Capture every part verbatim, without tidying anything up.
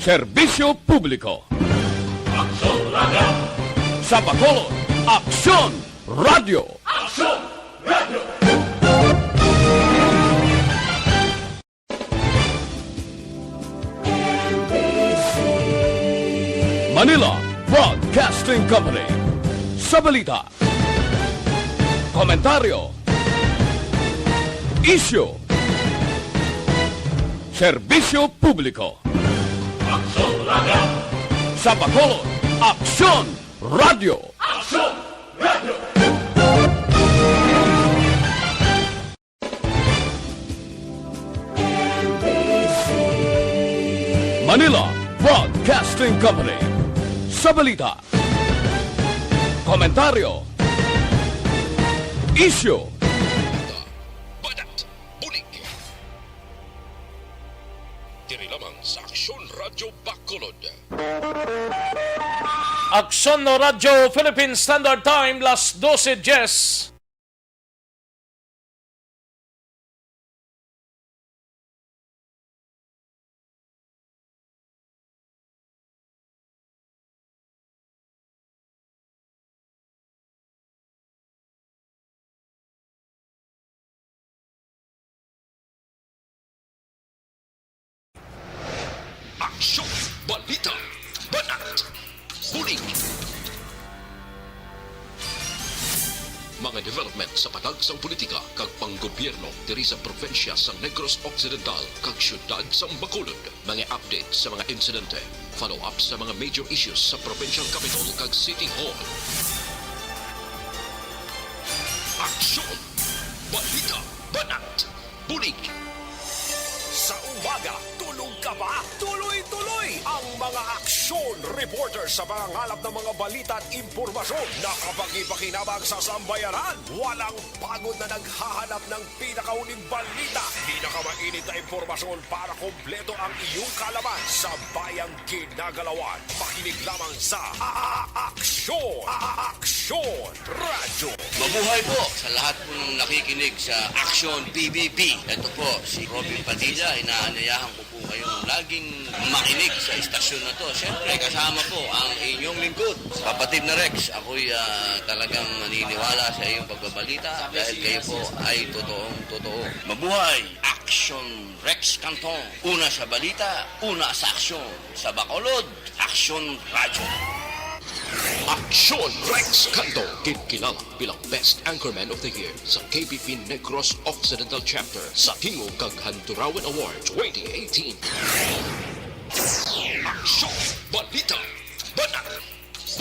Serbisyo publiko. Aksyon Radyo. Sa Bacolod, Aksyon Radyo. Aksyon Radyo. Manila Broadcasting Company. Sa balita, komentaryo, isyu, serbisyo publiko. Aksyon Radyo. Sa Bacolod, Aksyon Radyo. Aksyon Radyo. Manila Broadcasting Company. Sa balita, komentaryo, isyu, banat, bulig. Diri lamang sa Aksyon Radyo Bacolod. Aksyon Radyo Philippine Standard Time, las dose diez. Aksyon, balita, banat, bulig. Mga development sa patag sang politika kag panggobyerno diri sa probinsya sang Negros Occidental kag siyudad sang Bacolod. Mga update sa mga insidente, follow-up sa mga major issues sa provincial capital kag city hall. Aksyon, balita, banat, bulig. Sa umaga, tulog ka ba? Tuloy-tuloy ang mga aksyon reporter sa pangangalap ng mga balita at impormasyon na kapakipakinabang sa sambayanan. Walang pagod na naghahanap ng pinakahuling balita, pinakamainit na impormasyon para kompleto ang iyong kaalaman sa bayang ginagalawan. Makinig lamang sa A-, A-, Aksyon! A-, A-, Aksyon Radyo! Mabuhay po sa lahat po ng nakikinig sa Aksyon P B B. Ito po si Robin Padilla. Inaanyayahan ko po kayong laging makinig sa istasyon na to. Siyempre, kasama po ang inyong lingkod, kapatid na Rex. Ako'y, ah, talagang naniniwala sa iyong pagbabalita dahil kayo po ay totoong totoo. Mabuhay! Aksyon Rex Canton. Una sa balita, una sa aksyon. Sa Bacolod, Aksyon Radyo. Aksyon Rex Canto, ginkilala bilang Best Anchorman of the Year sa K B P Negros Occidental Chapter sa Tingog kag Handurawan Award twenty eighteen. Aksyon, balita, banat,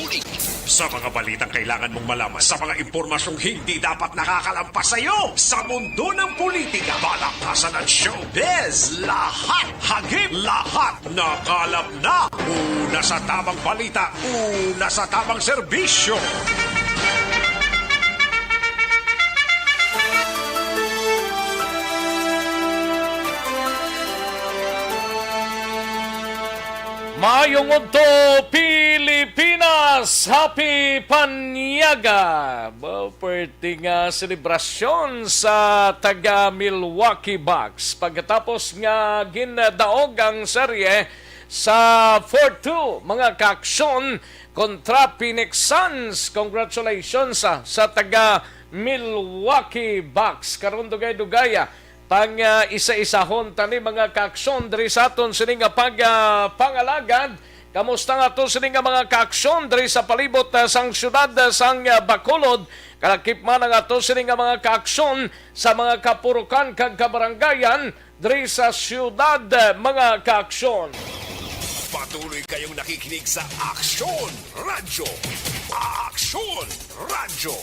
bulig. Sa mga balitang kailangan mong malaman, sa mga impormasyong hindi dapat nakakalampas sa iyo, sa mundo ng politika, palakpasan at showbiz, lahat hagip, lahat nakalap na. Una sa tamang balita, una sa tamang serbisyo. Maayong udto, Pilipinas! Happy Panyaga! Ba, perti nga selebrasyon sa taga Milwaukee Bucks pagkatapos nga gindaog ang serye sa four two, mga kaaksyon, kontra Phoenix Suns. Congratulations, ah, sa taga Milwaukee Bucks. Karon, dugay-dugay, ah, pang, ah, isa-isahon tani, mga kaaksyon, diri sa aton sini nga pag, ah, pangalagad. Kamusta nga ato sini nga mga kaaksyon diri sa palibot, ah, sang siyudad, ah, sang, ah, Bacolod? Kalakip man ang ato sini nga mga kaaksyon sa mga kapurukan kag kabarangayan diri sa siyudad, ah, mga kaaksyon. Patuloy kayong nakikinig sa Aksyon Radyo. Aksyon Radyo.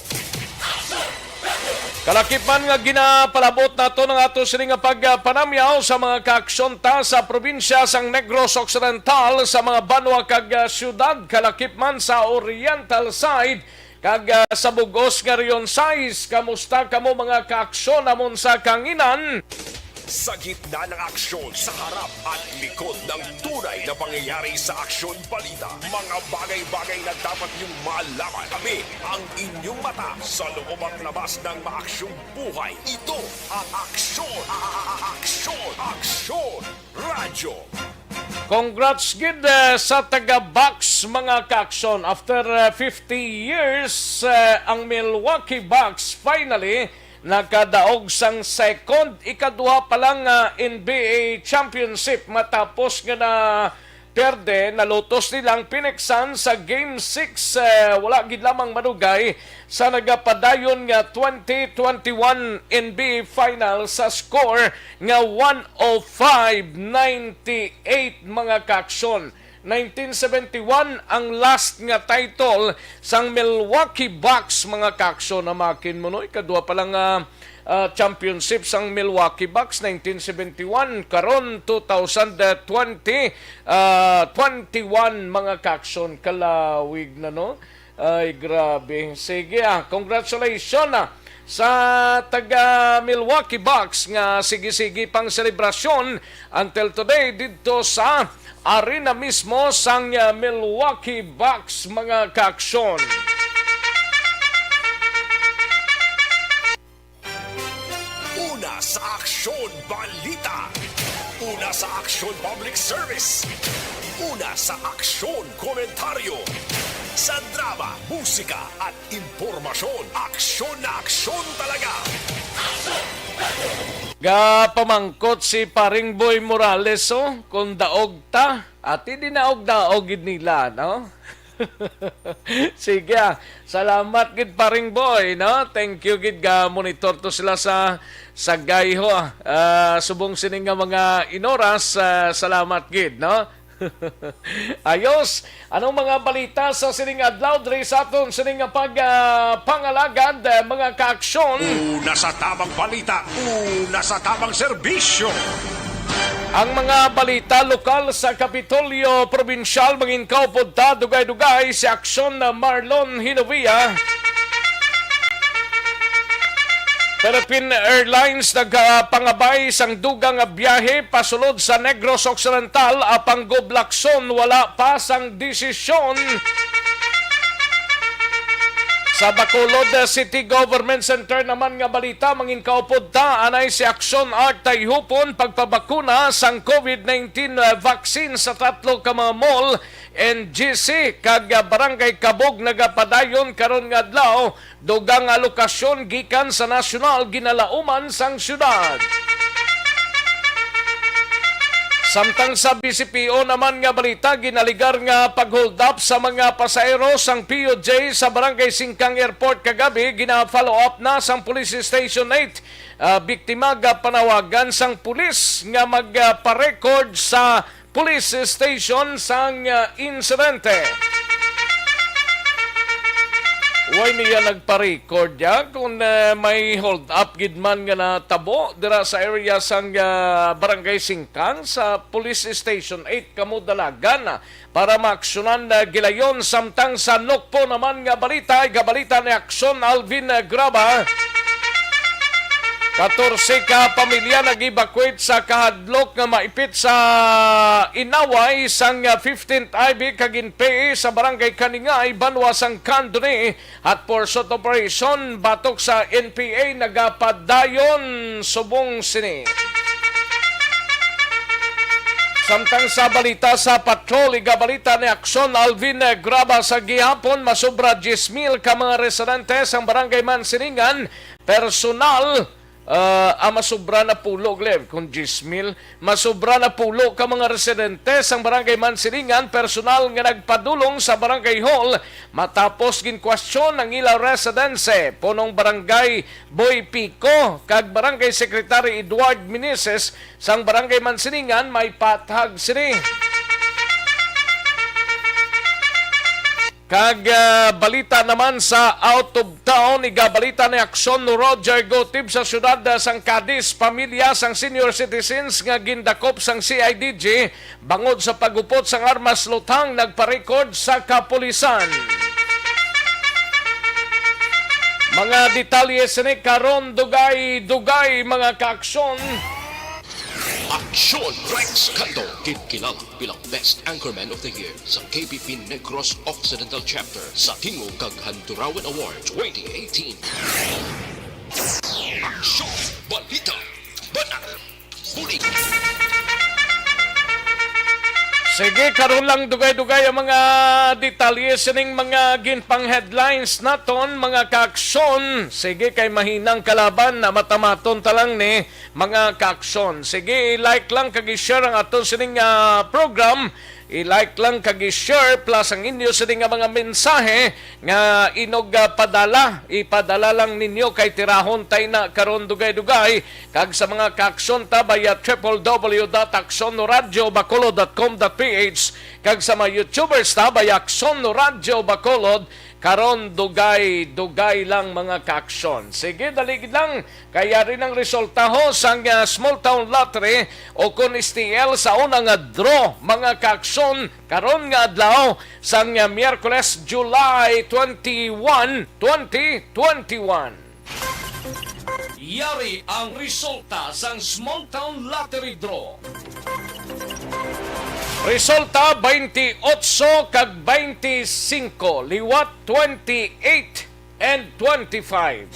Kalakip man nga ginapalabot nato ang ato sini nga pagpanamyaw sa mga kaaksyon ta sa probinsya sang Negros Occidental, sa mga banwa kag, ah, siyudad, kalakip man sa Oriental side kag, ah, sa bug-os nga Region sais. Kamusta kamo, mga kaaksyon namon sa kahanginan? Sa gitna ng aksyon, sa harap at likod ng tunay na pangyayari sa Aksyon Balita, mga bagay-bagay na dapat niyong malaman. Kami ang inyong mata sa loob at labas ng maaksyong buhay. Ito ang Aksyon, a-, a-, a-, Aksyon, Aksyon Radyo. Congrats gid, eh, sa taga Bucks, mga kaaksyon. After, eh, fifty years, eh, ang Milwaukee Bucks finally nakadaog sang second, ikaduha pa lang nga N B A championship matapos nga na perde, nalutos nila ang Phoenix Suns sa Game six. Eh, wala gid lamang madugay sa nagapadayon nga twenty twenty-one N B A Finals sa score nga one oh five ninety-eight, mga kaaksyon. Nineteen seventy-one ang last nga title sang Milwaukee Bucks, mga kaaksyon. Namakin mo, no? Ikaduha pa lang nga, ah, championship sang Milwaukee Bucks, nineteen seventy-one. Karon, two thousand twenty, ah, twenty-one, mga kaaksyon. Kalawig na, no? Ay, grabe. Sige, ah, congratulations, ah, sa taga Milwaukee Bucks nga sige-sige pang selebrasyon until today didto sa arena mismo sang, ah, Milwaukee Bucks, mga kaaksyon. Una sa aksyon, balita. Una sa aksyon, public service. Una sa aksyon, komentaryo. Sa drama, musika, at impormasyon, aksyon na aksyon talaga. Gapamangkot si Paring Boy Morales, oh, kung daog ta. Ati, di naog-daog gid nila, no? Sige, ah. Salamat gid, Paring Boy, no? Thank you gid, ga-monitor to sila sa, sa Gayho, ah. Ah, subong sini nga mga inoras, ah, salamat gid, no? Ayos. Anong mga balita sa sining adlaw diri sa aton sining nga pag, ah, pangalagad, ah, mga kaaksyon? Una sa tamang balita, una sa tamang serbisyo. Ang mga balita lokal sa Kapitolyo Probinsyal, manginkaupod ta, dugay-dugay si Aksyon Marlon Hinovia. Philippine Airlines nagapangabay sang dugang nga biyahe pasulod sa Negros Occidental, apang Goblakson wala pa sang desisyon. Sa Bacolod City Government Center naman nga balita, manginkaupod ta, anay si Aksyon Art Tayhupon, pagpabakuna sang COVID nineteen vaccine sa tatlo ka mga mall, N G C, kag Barangay Kabog nagapadayon karon nga adlaw. Dugang nga alokasyon gikan sa nasyonal ginalauman sang syudad. Samtang sa B C P O naman nga balita, ginaligar nga pag-hold up sa mga pasahero sang P U J sa Barangay Singkang Airport kagabi, gina-follow up na sang Police Station eight. Ah, biktima gapanawagan sang pulis nga magpa-record sa police station sang, ah, insidente. Way niya nagpa-record ya kung, ah, may hold up gid man nga natabo dira sa area sang, ah, Barangay Singkang sa Police Station eight, kamo dalagan, ah, para maaksyonan, ah, gilayon. Samtang sa Nokpo naman nga balita, igabalita ni Aksyon Alvin, ah, Graba. Katorse ka pamilya nag-evacuate sa kahadlok nga maipit sa inaway sang fifteenth I B kag N P A sa Barangay Kaningay, banwa sang Kandoni. Hot pursuit operation batok sa N P A nagapadayon subong sini. Samtang sa balita sa patrol, igabalita ni Aksyon Alvin Graba sa gihapon, masubra diyes mil ka mga residente sang Barangay Mansilingan, personal, ah, ah, masubra na pulo, Glenn, kung diyes mil, masubra na pulo ka mga residente sang Barangay Mansilingan, personal nga nagpadulong sa Barangay Hall matapos ginkwestiyon ang ila residency. Punong Barangay Boy Pico kag Barangay Secretary Edward Meneses sang Barangay Mansilingan may pathag sini. Kag, ah, balita naman sa out of town, igabalita ni Aksyon Roger Gotib sa siyudad, ah, sang Cadiz, pamilya sang senior citizens nga gindakop sang C I D G bangod sa paghupot sang armas luthang nagpa-record sa kapulisan. Mga detalye sini karon, dugay-dugay, mga kaaksyon. Aksyon Rex Canto, kinkilala bilang Best Anchorman of the Year sa K P P Negros Occidental Chapter sa tingog kag Handurawan Award twenty eighteen. Aksyon, balita, banat, bulig. Sige, karon lang dugay-dugay ang mga detalye sining mga ginpang-headlines naton, mga kaaksyon. Sige, kay mahinang kalaban na matamaton ta lang ni, mga kaaksyon. Sige, i-like lang kag i-share ang aton sining, ah, program. I-like lang kag i-share, plus ang inyo sining nga mga mensahe nga inog, ah, padala, ipadala lang ninyo kay tirahon tay na karon dugay-dugay. Kag sa mga kaaksyon ta, via triple W dot aksyon radio bacolod dot com dot P H, kag sa mga YouTubers ta, via Aksyon Radio Bacolod, karon dugay-dugay lang, mga kaaksyon. Sige, dali gid lang, kay yari nang resulta ho sang, ah, Small Town Lottery o kon S T L sa una nga draw, mga kaaksyon, karon nga adlaw sang, ah, Miyerkules, July twenty-one, twenty twenty-one. Yari ang resulta sang Small Town Lottery Draw. Resulta, twenty-eight kag twenty-five, liwat twenty-eight and twenty-five.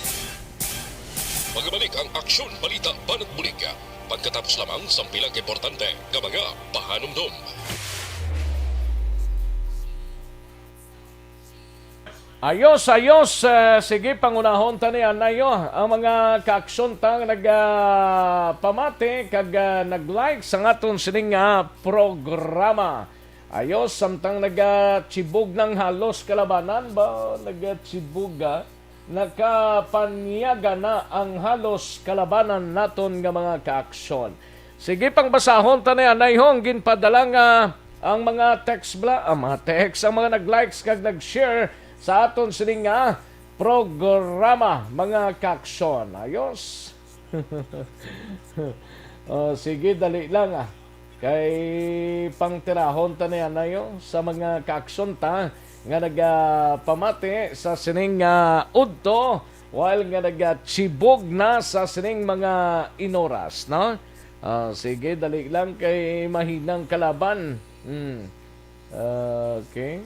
Magbalik ang Aksyon Balita Banat Bulig pagkatapos lamang sang pila ka importante nga mga pahanumdom. Ayos, ayos. Eh, sige, pangunahon ta ni anay, oh, ang mga kaaksyon ta nga nagapamati kag, ah, nag-like sa aton sining, ah, programa. Ayos, samtang nagachibog nang halos kalabanan ba? Nagachibog, ah. Nakapanyaga na ang halos kalabanan naton nga mga kaaksyon. Sige, pangbasahon ta ni anay, ho, ang ginpadala nga ang mga text bla-, ang mga text, ang mga nag-likes kag nag-share sa aton sini nga programa, mga kaaksyon. Ayos. Oh, sige, dali lang, ah. Kay pangtirahon ta ni anay, oh, sa mga kaaksyon ta nga nagapamati sa sining, ah, udto, while nga nagachibog na sa sining mga inoras, no? Ah, sige, dali lang kay mahinang kalaban. Hmm. Ah, okay.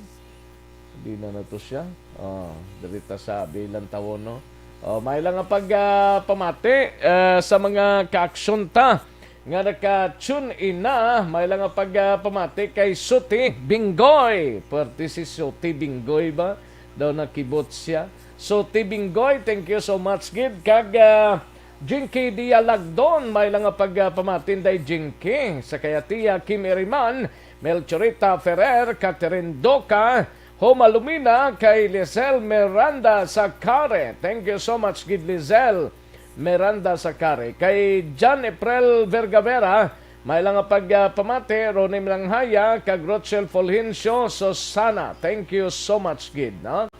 Di na na to siya. Oh, diri ta sa bilang tawon, no? Oh, may lang nga pag, ah, pamati, ah, sa mga kaaksyon ta nga naka-tune in na. May lang nga pag, ah, pamati kay Suti Binggoy. Pwerte si Suti Binggoy ba? Daw nakibot siya. Suti Binggoy, thank you so much gid. Kag, ah, Jinky Dialagdon, may lang nga pag, ah, pamati, Inday Jinky. Sa kaya Tia Kim Iriman, Melchorita Ferrer, Catherine Doca, Homa Lumina, kay Lisel Miranda Sacare. Thank you so much gid, Lisel Miranda Sacare. Kay John April Vergavera, may lang nga pag, ah, pamati, Ronnie Milanghaya, kag Rochelle Fulgencio Susana. Thank you so much gid, no?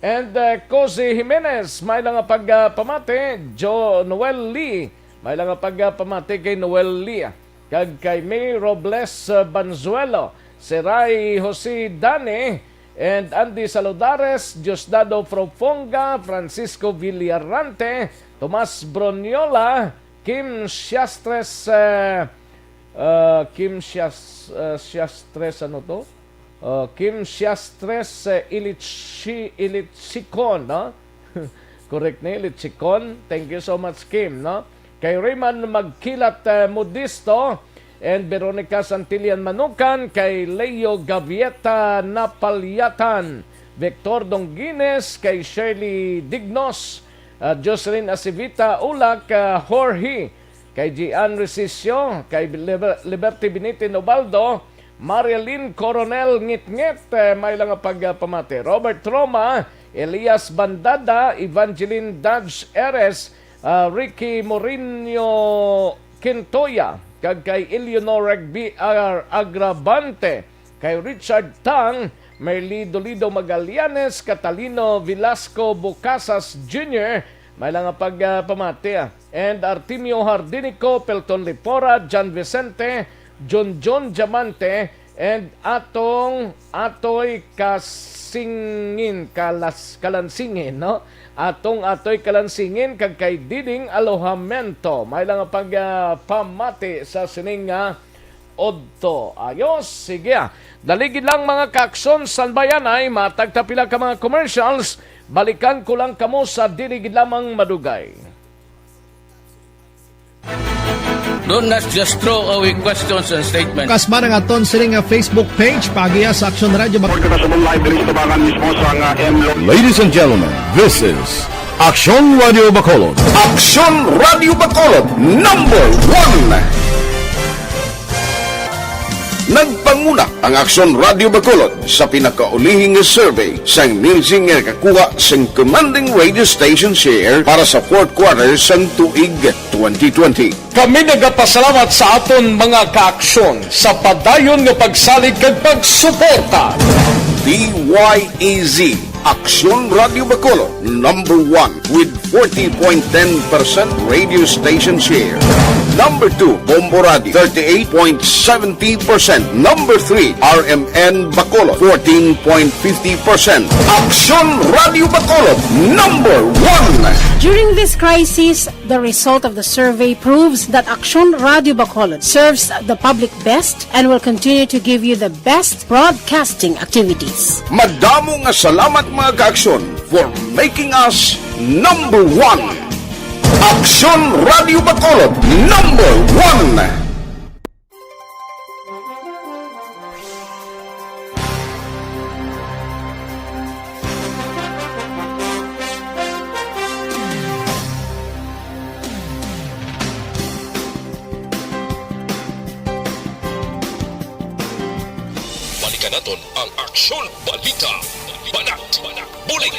And, uh, Cozy Jimenez, may lang nga pag, uh, pamati. Jo Noel Lee, may lang nga pag, uh, pamati kay Noel Lee. Kag kay May Robles, uh, Banzuelo, si Ray Jose Dani, and Andy Saludares, Diosdado Proponga, Francisco Villarante, Tomas Broniola, Kim Siastres, uh, uh, Kim Sias-, uh, Siastres, ano to? Uh, Kim Siastres, uh, Ilichi-, Ilichicon, no? Correct ni, Ilichicon. Thank you so much, Kim, no? Kay Raymond Magkilat, uh, Modisto, and Veronica Santillan Manukan, kay Leo Gavieta Napalyatan, Victor Dongines, kay Shirley Dignos, uh, Jocelyn Acevita Ulak, uh, Jorge, kay Gian Resicio, kay Liber-, Liberty Binitin Ubaldo, Marilyn Coronel Ngitngit, eh, may lang nga pagpamati. Robert Roma, Elias Bandada, Evangeline Dodge Eres, ah, Ricky Mourinho Quintoya, kag kay Eleanor Rugby Ar-, Agravante, kay Richard Tang, Merly Dolido Magallanes, Catalino Velasco Bucasas Junior, may lang nga pagpamati, ah. And Artemio Hardinico, Pelton Lipora, John Vicente, John John Diamante, and Atong Atoy Kasingin, Kalas-, Kalansingin, no? Atong Atoy Kalansingin, kag kay Diding Alojamento. May lang nga pagpamati sa sining nga udto. Ayos, sige, ah. Dali gid lang, mga kaaksyon, standby anay, matag ta pila ka mga commercials, balikan ko lang kamo sa dili gid lamang madugay. Don't not just throw away questions and statements. Kasman ang aton sini nga Facebook page, paagiha sa Aksyon Radio Bak- Pagkakasabong live diri sa tabangan mismo sa nga M Lo- Ladies and gentlemen, this is Aksyon Radio Bacolod. Aksyon Radio Bacolod, number one. Nagpanguna ang Aksyon Radio Bacolod sa pinakaulihing survey sang Nielsen nga nakakuha sang commanding radio station share para sa fourth quarter sang tuig twenty twenty. Kami nagapasalamat sa aton mga kaaksyon sa padayon nga pagsalig kag pagsuporta. D Y E Z, Aksyon Radio Bacolod, number one with forty point ten percent radio station share. Number two, Bombo Radio, thirty-eight point seventy percent. Number three, R M N Bacolod, fourteen point fifty percent. Aksyon Radio Bacolod, number one. During this crisis, the result of the survey proves that Aksyon Radio Bacolod serves the public best and will continue to give you the best broadcasting activities. Madamo nga salamat, mga kaaksyon, for making us number one. Aksyon Radio Bacolod, number one. Balikan naton ang Aksyon Balita. Banat, bulig.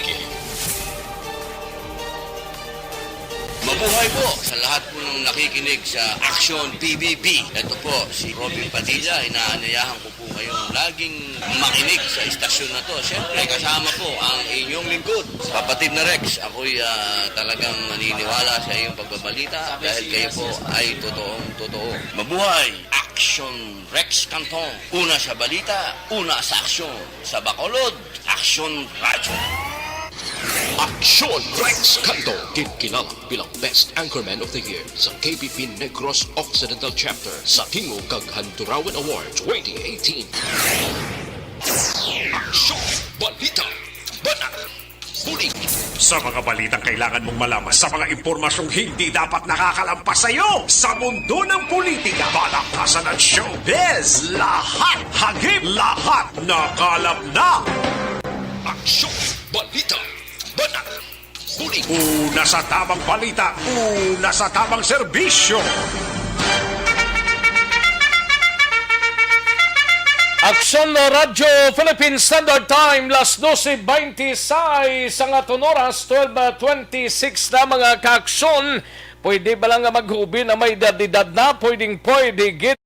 Mabuhay po sa lahat po ng nakikinig sa Aksyon P B B. Ito po si Robin Padilla. Inaanyayahan ko po kayong laging makinig sa istasyon na to. Siyempre, kasama po ang inyong lingkod, kapatid na Rex. Ako'y, ah, talagang naniniwala sa iyong pagbabalita dahil kayo po ay totoong totoo. Mabuhay! Aksyon Rex Cantong. Una sa balita, una sa aksyon. Sa Bacolod, Aksyon Radyo. Aksyon Rex Cantong, ginkilala bilang Best Anchorman of the Year sa K B P Negros Occidental Chapter sa Tingog kag Handurawan Award twenty eighteen. Aksyon, balita, banat, bulig. Sa mga balitang kailangan mong malaman, sa mga impormasyong hindi dapat nakakalampas sa iyo, sa mundo ng politika, palakpasan at showbiz, lahat hagip, lahat nakalap na. Aksyon, balita, banat, bulig. Una sa tamang balita, una sa tamang serbisyo. Aksyon Radyo Philippine Standard Time, las doce veintiséis ang aton oras, twelve twenty-six na, mga kaaksyon. Pwede ba lang nga maghubi na may edad-edad na? Pwedeng pwede, gid.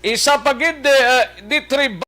Isa pa gid, eh, di triba-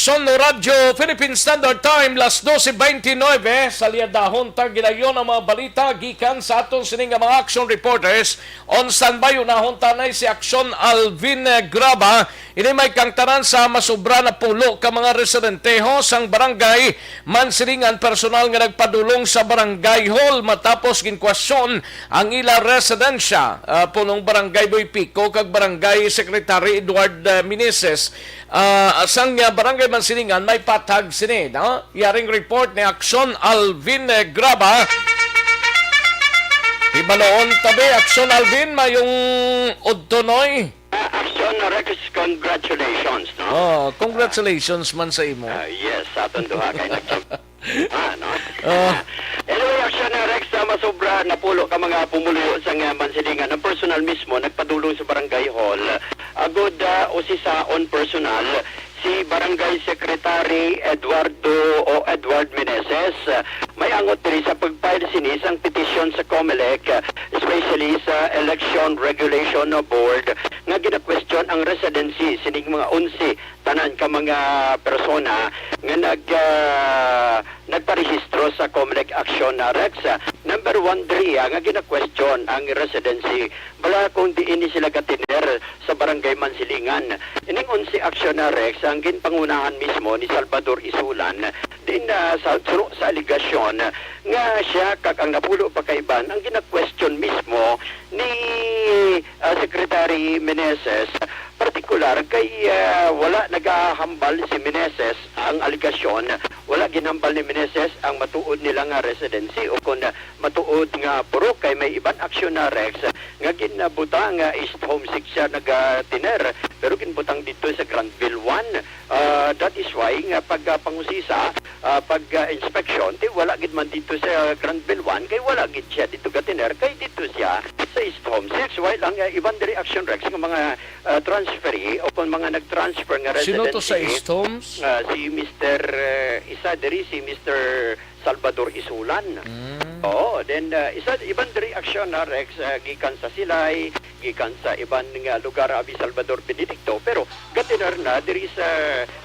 Radyo Philippine Standard Time, las doce veintinueve. Salyadahon ta gilayon ang mga balita gikan sa aton sini nga mga action reporters. On standby, unahon tanay si Action Alvin, eh, Graba. Ini may kangtanan sa masubra na pulo ka mga residente ho sang barangay Mansilingan, personal nga nagpadulong sa barangay hall matapos ginkwasyon ang ila residensya. Ah, punong barangay Boy Pico kag barangay Secretary Edward, ah, Meneses, ah, sang, ah, barangay Mansilingan may patag sini, no? Yaring report ni Action Alvin, eh, Graba. Hibaloon tabi, Action Alvin, mayong udtonoy. Ah, Action Rex, congratulations, no? Oh, congratulations man sa imo. Ah, yes, sa aton duha kay nag-, ah, no? Ah. Anyway, Action Rex, sa masobra na pulo ka mga pumuluyo sa nga Mansilingan, ang personal mismo nagpadulong sa barangay hall. Agod, ah, usisaon personal si Barangay Secretary Eduardo o Edward Meneses, ah, may angot diri sa pag-file sini sang petisyon sa Comelec, ah, especially sa Election Regulation Board, nga gina-question ang residency sining mga onse tanan ka mga persona nga nag, ah, nagparehistro sa Comelec Action, ah, Rex. Ah, number one diri, ah, nga gina-question ang residency bala kung diin ni sila gatiner sa Barangay Mansilingan. Ining onse Action, ah, Rex, ang ginpangunahan mismo ni Salvador Isulan, din, ah, sa, suno sa alegasyon nga siya kag ang napulo pa ka iban ang gina-question mismo ni, ah, Secretary Meneses, partikular kay, ah, wala nagahambal si Meneses ang alegasyon, wala ginhambal ni Meneses ang matuod nila nga residency o kon, ah, matuod nga purok, kay may iban Action, ah, Rex, nga ginbutang nga East Homesick siya nagatiner, pero ginbutang dito sa Granville one. Ah, that is why nga pag, ah, pangusisa, ah, pag, ah, inspection, ti wala gid man dito sa Granville one, kay wala gid siya dito gatiner, kay dito siya sa East Homesick. While ang, ah, iban diri Action, Rex, nga mga, ah, transferee o kung mga nag-transfer nga Sino to sa residency, East Homes? Ah, si Mister, eh, isa diri, si Mister Salvador Isulan. Mm. Oo, then, ah, isa, iban diri Action, ah, Rex, ah, gikan sa Silay, gikan sa iban nga lugar, abi Salvador Benedicto, pero gatiner na diri sa,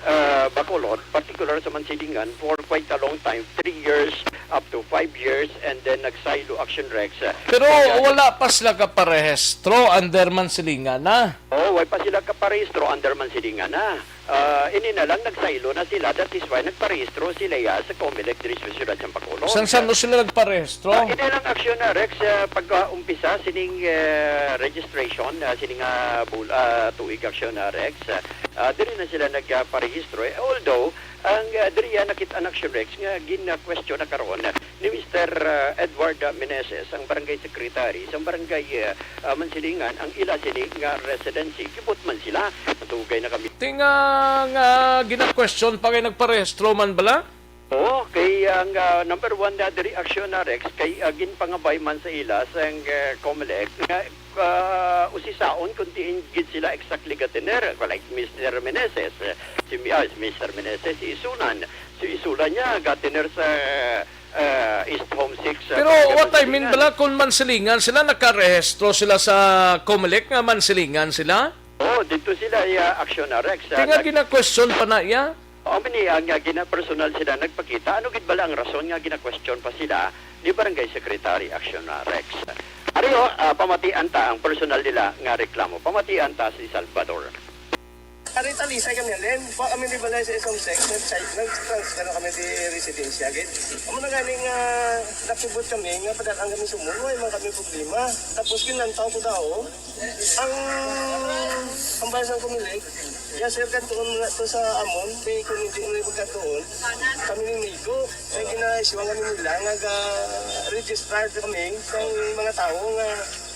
ah, Bacolod, particular sa Mansilingan, for quite a long time, three years up to five years, and then nagsaylo Action, Rex. Pero Kaya wala pa sila kaparehistro under Mansilingan na? Oh, way pa sila kaparehistro under Mansilingan na. Ah, ini na lang, nagsaylo na sila. That is why nagparehistro sila, ya, sa Comelec diri sa siyudad sa Bacolod. San, san sila nagparehistro? Ah, ini lang Action, ah, Rex, ah, pag, ah, umpisa sining, eh, registration, ah, sining, ah, bul-, ah, tuig Action, ah, Rex. Ah, ah, diri na sila nagparehistro. Eh, although, ang, ah, diri, ah, nakit-an Action, Rex, nga gin-question na karon ni Mister, ah, Edward, ah, Meneses, ang barangay secretary, sa barangay, ah, ah, Mansilingan, ang ila sini nga residency, gibutang man sila. Matugay na kami. Ti nga, nga gina-question pa kay nagparehistro man bala? Oo, kay ang, ah, number one na diri Action na Rex, kay, ah, ginpangabay man sa ila sang, ah, Comelec nga, ah, usisaon kung diin gid sila exactly gatiner. Like Mister Meneses, eh, si Mi-, ah, si Mister Meneses, si Isulan. Si Isulan niya gatiner sa, ah, East Homesick sa Pero barangay what I mean Mansilingan. Bala, kung Mansilingan sila, nakarehistro sila sa Comelec nga Mansilingan sila? Oo, dito sila, iya, Action na Rex, ah, Ti nga nag- gina-question pa na iya? Oo, man, iya, nga gina-personal sila nagpakita. Ano gid bala ang rason nga gina-question pa sila ni Barangay Secretary Action na Rex? Ari, oh, ah, pamatian ta ang personal nila nga reklamo. Pamatian ta si Salvador. Ari, talisay kami, Len. Pa kami ni balay sa isang sex, nag-, nag-transfer na kami di residensya, gid. Amo na gani nga nakibot kami, nga padaan kami sumuluy, man kami problema. Tapos kinantaw ko daw, ang, ang balay sa Comelec, ya, sir, kadtuon mo na to sa amon, kay kung hindi mo na pagkadtuon, kami ni Migo, kay ginaisyu ang kami nila, nga ga-register kami sa mga tao nga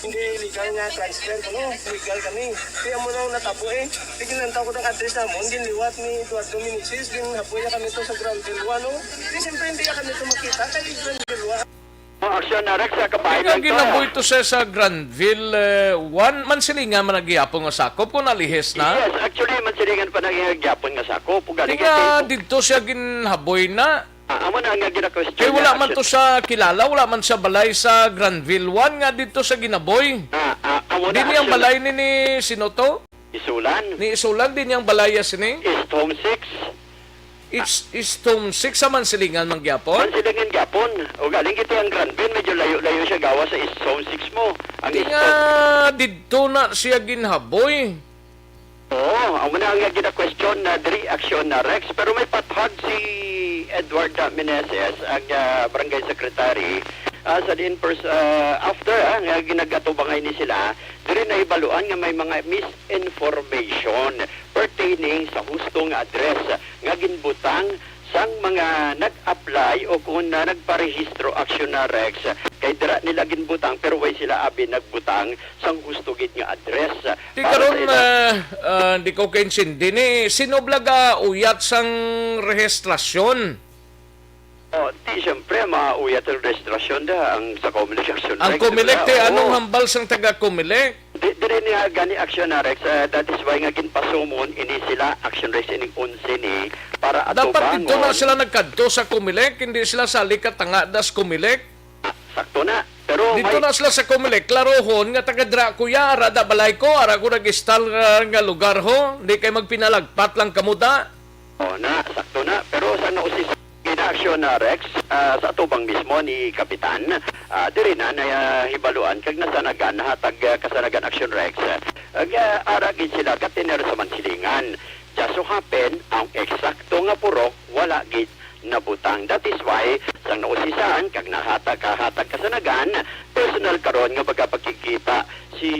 hindi illegal nga transfer, ano, legal kami. Kaya mo nang natabo eh. Di ginantaw ko ng address namon, ginliwat ni Eduardo Meneses, ginhaboy na kami to sa Granville one, no? Di siyempre hindi na kami to makita, kay Granville one. Oh, Action na Rex, sa Kaya kabayan nga lang to. Ginaboy to siya sa Granville, eh, one, Mansilingan man nagyapon nga sakop kung nalihis na. Yes, actually, Mansilingan pa nagyapon nga sakop. Kung Di galing nga ito, dito siya ginhaboy na. Ah, amo na nga gina-question Kay wala niya, man to actually. Sa kilala, wala man sa balay sa Granville one nga dito sa Ginaboy. Ah, ah, amo na, Di niyang actually. Balay ni, ni sino to? Isulan. Ni Isulan, di niyang balay ya sini? East Home six. It's, it's Zone six sa Mansilingan man gyapon? Mansilingan gyapon. O galing ito ang Granville, medyo layo-layo siya gawas sa Zone six mo. Ang Di Zone nga didto na siya ginhaboy. Oo, ang una nga gina-question na diri aksyon na Rex, pero may pathag si Edward, ah, Meneses, ang, ah, barangay secretary, ah, sa diin pers-, ah, after, ah, nga ginagatubangay ni sila, diri nahibaluan nga may mga misinformation pertaining sa husto nga address nga ginbutang sang mga nag-apply o kung na nagparehistro aksyon na Rex, kay dira nila ginbutang pero way sila abi nagbutang sang gusto gid nga address. Ti para karon, sa ila. Ah, ah, di ko kaintindi ni sino bala ga uyat sang rehistrasyon? Oh, di siyempre mauyat ang rehistrasyon da ang sa Comelec action. Ang Rex, Comelec, di ba? Ti anong Oo. Hambal sang taga Comelec? Di, diri niya gani action na Rex. Ah, that is why nga ginpasumon ini sila action Rex ining onse ni para dapat atubangon. Dito na sila nagkadto sa Comelec, hindi sila sali katanga das Comelec. Sakto na. Pero dito may na sila sa Comelec, klarohon nga taga dira ko ya, ara da balay ko, ara ko nag-istal nga, nga lugar ho, hindi kay magpinalagpat lang kamo da. Oh, na, sakto na. Pero sa nausis ginaaksyon na Rex, ah, sa atubang mismo ni Kapitan, ah, diri na nahibaluan kag nasanagan, nahatag, ah, kasanagan aksyon Rex. Ah, ara gid sila katiner sa Mansilingan. Just so happen, ang eksakto nga purok wala gid nabutang. That is why, sang nausisan, kag nahatag, kahatag kasanagan, personal karon nga magapagkikita si,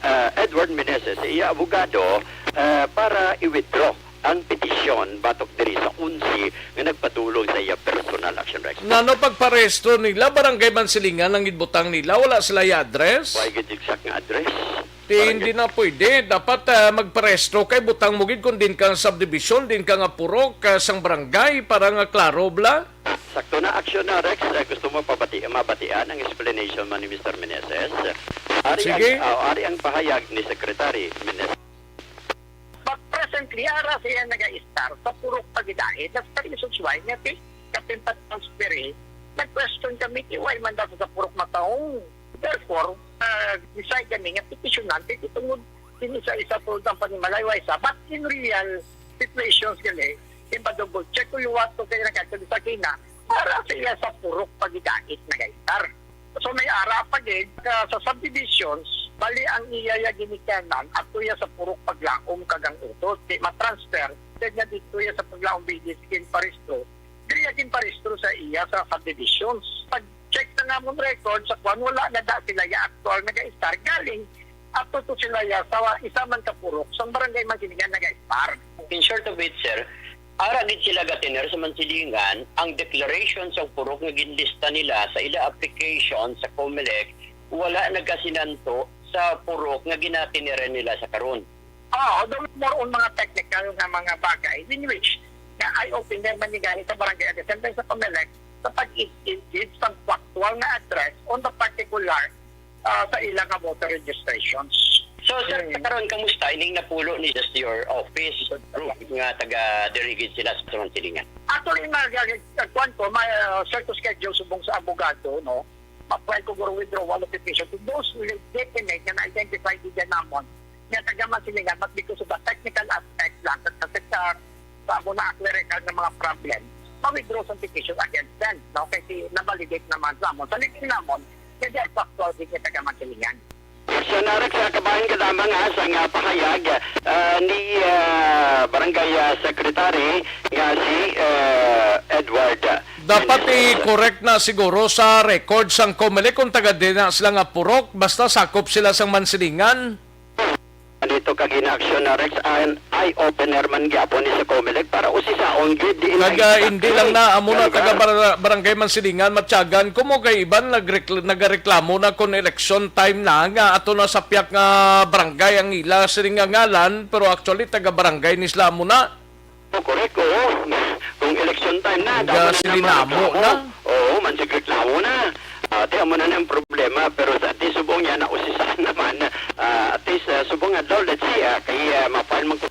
ah, Edward Meneses sa iya abogado, ah, para i-withdraw ang petisyon batok diri sa onse nga nagpadulong sa iya personal action Rex. Ngano pagparehistro nila, Barangay Mansilingan ang gibutang nila, wala sila iya address? Why gid exact nga address? Ti, hindi na pwede. Dapat, ah, magparehistro kay butang mo gid kung din ka nga subdivision, din ka nga purok, ah, sang barangay, para nga klaro bala. Sakto na aksyon na, Rex. Ah, gusto mo pabati-, mabatian ang explanation man ni Mister Meneses? Ari Sige. Ang, ah, ari ang pahayag ni Secretary Meneses. But presently, ara siya naga-start sa purok Pagidait. That's the reasons why nga ti, kapin pa transferi, nag-question kami, ti, why man daw sa purok mataong. Therefore, ah, decide kami nga petitionante, ti tungod kini sa isa po ang panimalay, wa isa. But in real situations gali, in pa-double check ko yung wato kay nagkatuli sa kina, para sa iya sa purok Pagidait nag-start. So may ara pa gid, ah, sa subdivisions, bali ang iya ya ginikanan, ato ya sa purok Paglaom kag ang utot. Di matransfer, kaya nga dito ya sa Paglaom Village, ginparehistro, diri ya ginparehistro sa iya sa subdivisions. Pag-check sa nga amon record, sa kwan, wala na da sila ya aktual nag-start. Galing, ato to sila ya sa isa man ka purok, sa barangay Mansilingan nag-start. In short of it, sir, ara gid sila gatiner sa Mansilingan, ang declaration sa purok nga ginlista nila sa ila application sa Comelec, wala nagkasinanto sa purok nga ginatiniran nila sa karon. Ah, although more on mga technical nga mga bagay, in which nga eye-opener man ni gani sa barangay at the same time sa Comelec, sa pag-give sa factual nga address on the particular, ah, sa ilang nga voter registrations. So, sir, Mm. karon, kamusta ining napulo ni just your office group nga taga diri gid sila sa Mansilingan? Actually, nag-, nag-, kuwan ko, may, ah, certain schedule subong sa abogado, no? Ma-file ko guro withdrawal application to those legitimate nga na-identify din namon nga taga Mansilingan, but because of the technical aspect lang, sa, sa, sa, sa amo na clerical nga mga problem, ma-withdraw sa petition against them, no? Kay si, na-validate naman sa amon. Sa liting namon, nga di ang factual din nga taga Mansilingan. Action na Rex, ah, kabahin ka lamang, ah, sa nga pahayag, ah, ni, ah, Barangay, ah, Secretary nga si, ah, Edward, ah, Dapat Meneses. I-correct na siguro sa record sang Comelec kung taga di na sila nga purok, basta sakop sila sang Mansilingan. Dito kag in-action na Rex, an eye-opener man gyapon ni sa Comelec para usisaon gid diin Taga ang hindi lang na amo na lugar. Taga bar-, barangay Mansilingan, Matyagan, kumo kay iban nagrekl-, nagareklamo na kon election time na nga ato na sa piyak nga barangay ang ila sining nga ngalan, pero actually taga barangay ni sila amo na. Oh, correct, oo. Kung election time na, Taga damo na naman silinamo reklamo. Na. Oo, man si reklamo na. Ah, ti amo na ang problema, pero sa ti subong niya nausisahan naman. Ah, at least, ah, subong nga daw, let's see, ah, kay, ah, ma-file man ko,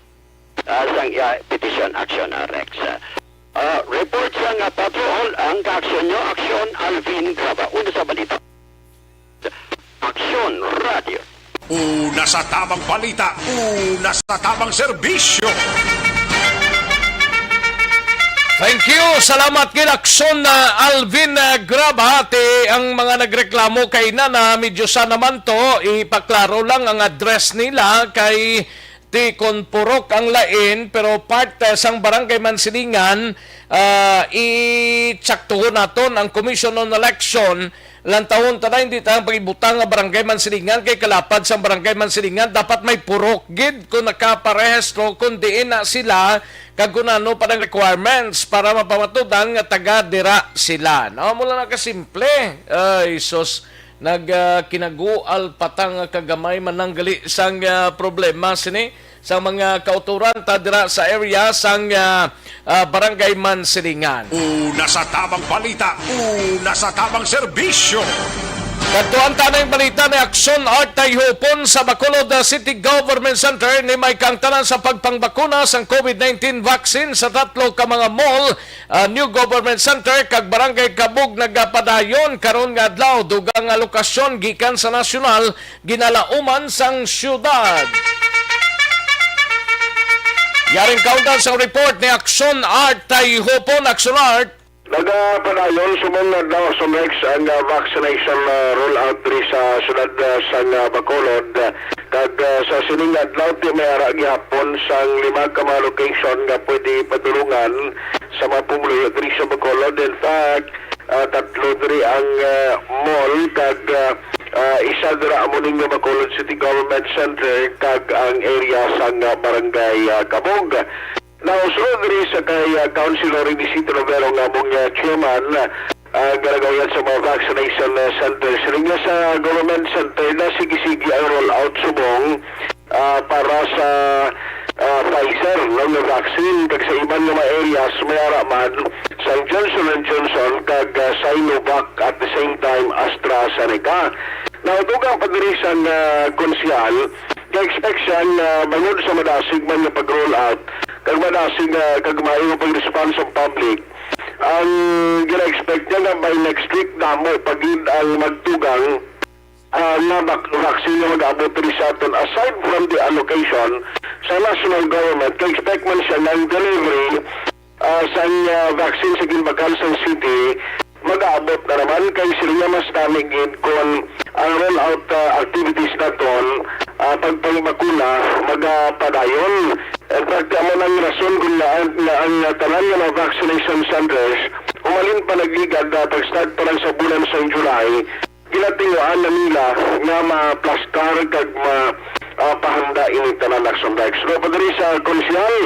ah, sang, ah, petition action, ah, Rex. Ah, report sa nga patrol ang kaaksyon nyo, aksyon Alvin Graba. Una sa balita. Aksyon Radio. Una sa tamang balita, una sa tamang serbisyo. Thank you. Salamat gid, Aksyon, ah, Alvin, ah, Grabhati. Ang mga nagreklamo kay na, na medyo sa naman to, ipaklaro lang ang address nila kay ti kon purok ang lain, pero part, ah, sang Barangay Mansilingan, ah, itsaktuhon naton ang Commission on Election. Lantawon ta na, hindi ta ang pagibutang nga Barangay Mansilingan kay kalapad sang Barangay Mansilingan, dapat may purok gid kung nakaparehistro, kung diin na sila, kag kung ano pa ang requirements para mapamatudan nga taga dira sila. No, mula na kasimple. Ay, sus, nag, ah, kinagual pa ta nga kagamay mananggali sang, ah, problema sini sa mga kauturan ta dira sa area sang, ah, ah, Barangay Mansilingan. Una sa tamang balita, una sa tamang serbisyo. Kadtuan ta na ang balita ni Aksyon Art Tayhupon sa Bacolod, ah, City Government Center. Ni may kaangtanan sa pagpangbakuna sang COVID nineteen vaccine sa tatlo ka mga mall, ah, New Government Center kag Barangay Kabug nagapadayon karon nga adlaw. Dugang nga lokasyon gikan sa nasyonal ginalauman sang syudad. Yaring kaundan sang report ni Aksyon Art Tayhupon. Aksyon Art. Nagapadayon subong nga adlaw sa next ang, ah, vaccination, ah, rollout diri sa syudad, ah, sang, ah, Bacolod. Kag, ah, sa sining adlaw, ti may ara gihapon sang lima ka mga location nga pwede padulungan sa mga pumuluyo diri sa Bacolod. In fact, ah, tatlo diri ang, ah, mall kag, ah, ah, isa dira amo ning Bacolod City Government Center kag ang area sang, ah, Barangay, ah, Kabog. Now, sulod diri sa kay, ah, Councilor Renisito Lovero nga among, ah, chairman, ah, nga nagawyan sa mga vaccination, ah, center. Siling niya sa government center na sige-sige ang rollout subong, ah, para sa, ah, Pfizer, no, nga vaccine. Kag sa iban nga mga areas, may ara man sang Johnson and Johnson kag, ah, Sinovac, at the same time AstraZeneca. Now, dugang pa diri sang, ah, konsehal, ka-expect siya nga bangod sa madasig man nga pag-roll out, kag madasig nga kag maayo nga pag-response sa public, ang gina-expect niya nga by next week damo pa gid ang magtugang, ah, nga vac-, vaccine nga mag-abot diri sa aton. Aside from the allocation sa national government, ka-expect man siya nga ang delivery, ah, sang, ah, vaccine sa ginbakal sang city mag-aabot na naman, kay sila mas nami gid kon ang rollout, ah, activities naton, ah, pagpangbakuna magapadayon. In fact, amo nang rason kung nga, nga ang, ah, tanan nga mga vaccination centers, humalin pa nagligad, ah, pag-start pa lang sa bulan sang July, ginatinguan na nila nga maplastar kag ma-, ah, pahanda ini tanan, Action Bikes. Pero pa diri sa konsehal,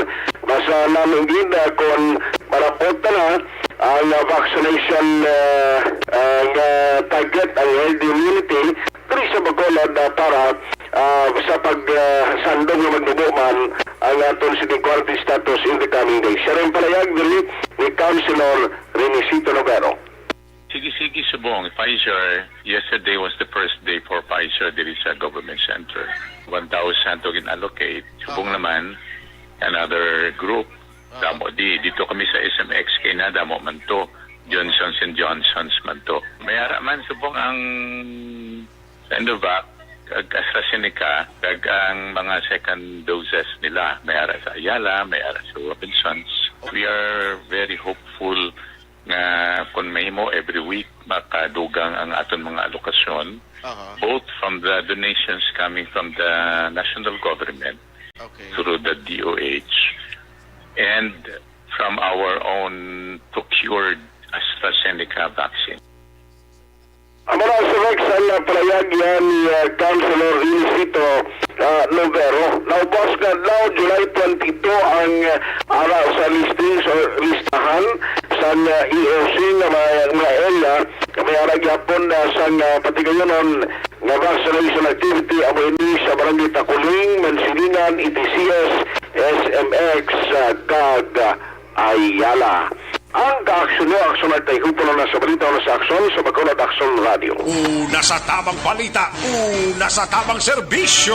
mas, ah, nami gid, ah, kon marapot na ang, ah, vaccination, ah, ah, nga target ang herd immunity diri sa Bacolod, ah, para, ah, sa pag, ah, sandong nga magnubo man ang aton city quarantine status in the coming days. Siya rin palayag diri ni Councilor Renisito Novero. Sige-sige subong, Pfizer, yesterday was the first day for Pfizer diri sa government center. One thousand to gin-allocate. Subong Aha. naman, another group, Aha. damo di, dito kami sa S M X, kay na damo man to. Johnson's and Johnson's man to. May ara man, subong ang Sinovac, kag AstraZeneca, kag ang mga second doses nila. May ara sa Ayala, may ara sa Robinsons. We are very hopeful nga kung mahimo every week makadugang ang aton mga alokasyon, Aha. both from the donations coming from the national government Okay. through the D O H and from our own procured AstraZeneca vaccine. Amo na, Sir Rex, ang, ah, palayag yan ni, ah, Councilor Renisito, ah, Novero. Naubos nga adlaw, July twenty-two, ang, ah, ara sa listing sa listahan sa, ah, E O C nga mga, mga area nga may ara gyapon, ah, sa, ah, patigayonon nga vaccination activity, amo ini sa Barangay Takuling, Mansilingan, E T C S, S M X, ah, kag, ah, Ayala. Ang kaaksyon nyo, Aksyon Art Tayhupon, na sa balita, na sa Aksyon, sa Bacolod Aksyon Radio. Una sa tamang balita, una sa tamang serbisyo.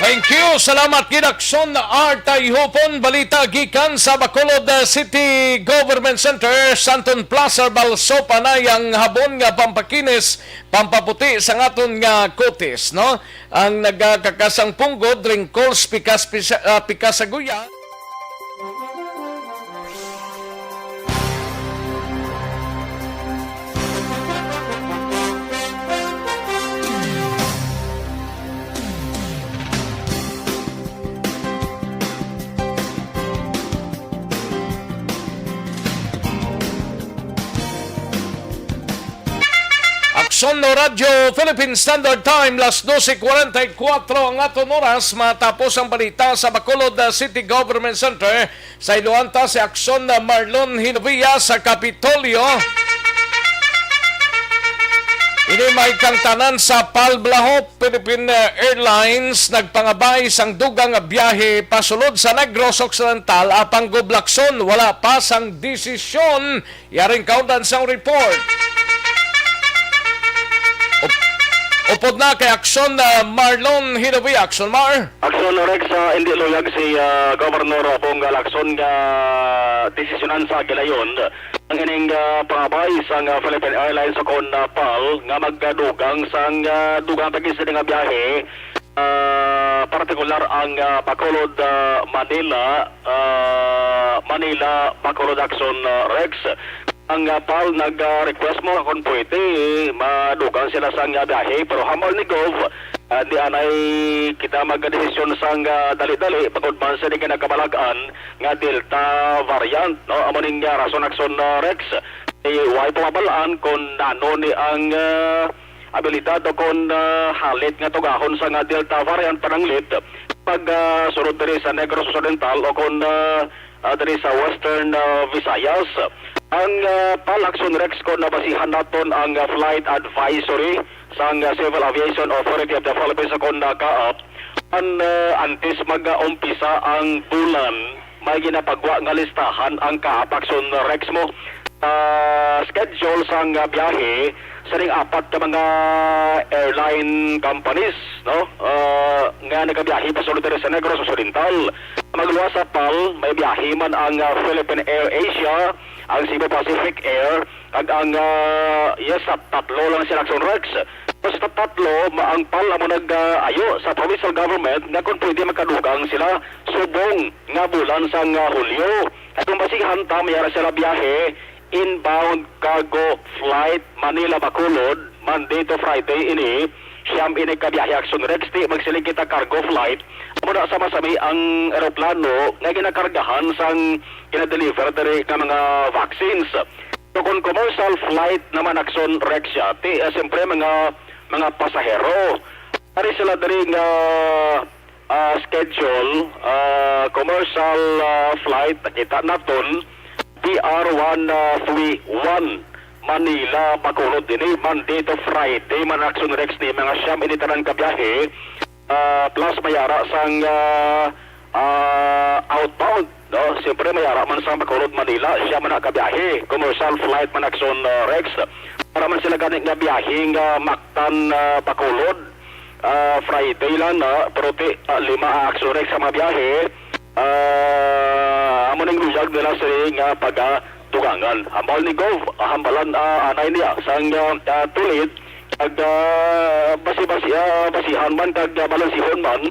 Thank you. Salamat gid, Akson Artay Hupon. Balita gikan sa Bacolod, uh, City Government Center, Santon Plaza, Balso, panayang habon nga pampakinis, pampaputi sa ngaton nga kutis, no? Ang nagakakasang punggod, wrinkles, pikas, pisa-, ah, pikas sa guya. Akson no Radyo Philippine Standard Time, las doce cuarenta y cuatro ang aton oras. Matapos ang balita sa Bacolod, uh, City Government Center, sa iluan ta si Akson, uh, Marlon Hinovia sa Kapitolyo. Ini may kangtanan sa Pal Blaho, Philippine, uh, Airlines nagpangabay sang dugang nga biyahe pasulod sa Negros Occidental, apang gub, Akson, wala pa sang desisyon. Yaring kaundan sang report. Up-, upod na kay Akson, ah, Marlon Hinovia. Akson, Mar. Akson, Rex, ah, hindi luyag si, ah, Governor Bong Lacson nga desisyonan sa gilayon ang ining, ah, pangabay sang, ah, Philippine Airlines o kon, ah, Pal nga magdugang sang, ah, dugang tagi sini nga biyahe, ah, partikular ang, ah, Bacolod, ah, Manila, ah, Manila, Bacolod, Akson, ah, Rex. Ang, ah, Pal nag, ah, request mo kung pwede madugang sila sang, ah, biyahe, pero hambal ni Gov, ah, di anay kita magdesisyon sang, ah, dali-dali bangod man sa di kinakabalag-an nga Delta variant, no? Amo ning, ah, rason, Akson, ah, Rex. Di way pamabalaan kung nano ni ang, ah, abilidad o kon, ah, halit nga tugahon sang, ah, Delta variant pananglit pag, ah, sulod diri sa Negros Occidental o kon, ah, ah, diri sa Western, ah, Visayas. Ang, ah, Pal, Akson, Rex, kon nabasihan naton ang, ah, flight advisory sang, ah, Civil Aviation Authority of the Philippines o kon, ah, CAAP, an, ah, antes mag-umpisa ang bulan, may ginapagwa nga listahan ang CAAP, Akson, Rex, mo. Ah, schedule sang, ah, biyahe sa ning apat ka mga airline companies, no? Ah, nga nagabiyahe pasulod diri sa Negros Occidental. Magluwas sa Pal, may biyahe man ang, ah, Philippine Air Asia, ang Cebu Pacific Air, kag ang, ah, yes, sa tatlo lang sila, Akson, Rex. Basta tatlo, ma-, ang Pal amo nag, ah, ayo sa provincial government nga kung pwede makadugang sila subong nga bulan sang, ah, Hulyo. At kung basihan ta, may ara sila biyahe, inbound cargo flight, Manila, Bacolod, Monday to Friday ini. Siyam ini ka biyahe, Akson, Rex, di magsiling kita cargo flight. Amo na sama-sami ang eroplano nga ginakargahan sang ginadeliver diri nga mga vaccines. So, kung commercial flight naman, Akson, Rex, siya, ti, ah, siyempre, mga, mga pasahero. Ari sila diri nga, ah, schedule, ah, commercial, ah, flight, nakita naton, P R one three one, Manila, Bacolod, ini, Monday to Friday man, Akson, Rex, ni mga siyam ini tanan ka biyahe. Ah, plus may ara sang, ah, ah, outbound, no? Siyempre, may ara man sang Bacolod, Manila, siya man ang kabiyahe. Commercial flight man, Akson, ah, Rex. Para man sila gani nga biyahe nga Mactan, ah, Bacolod, ah, Friday lang, no? Pero ti, ah, lima ang Akson, Rex, sa mga biyahe. Ah, amo ning luyag nila sini nga pagadugangan. Hambal ni Gov, ah, hambalan, ah, anay niya sang, ah, ah, tulid, kag, ah, basi-basi, ah, basihan man kag, ah, balansihon man,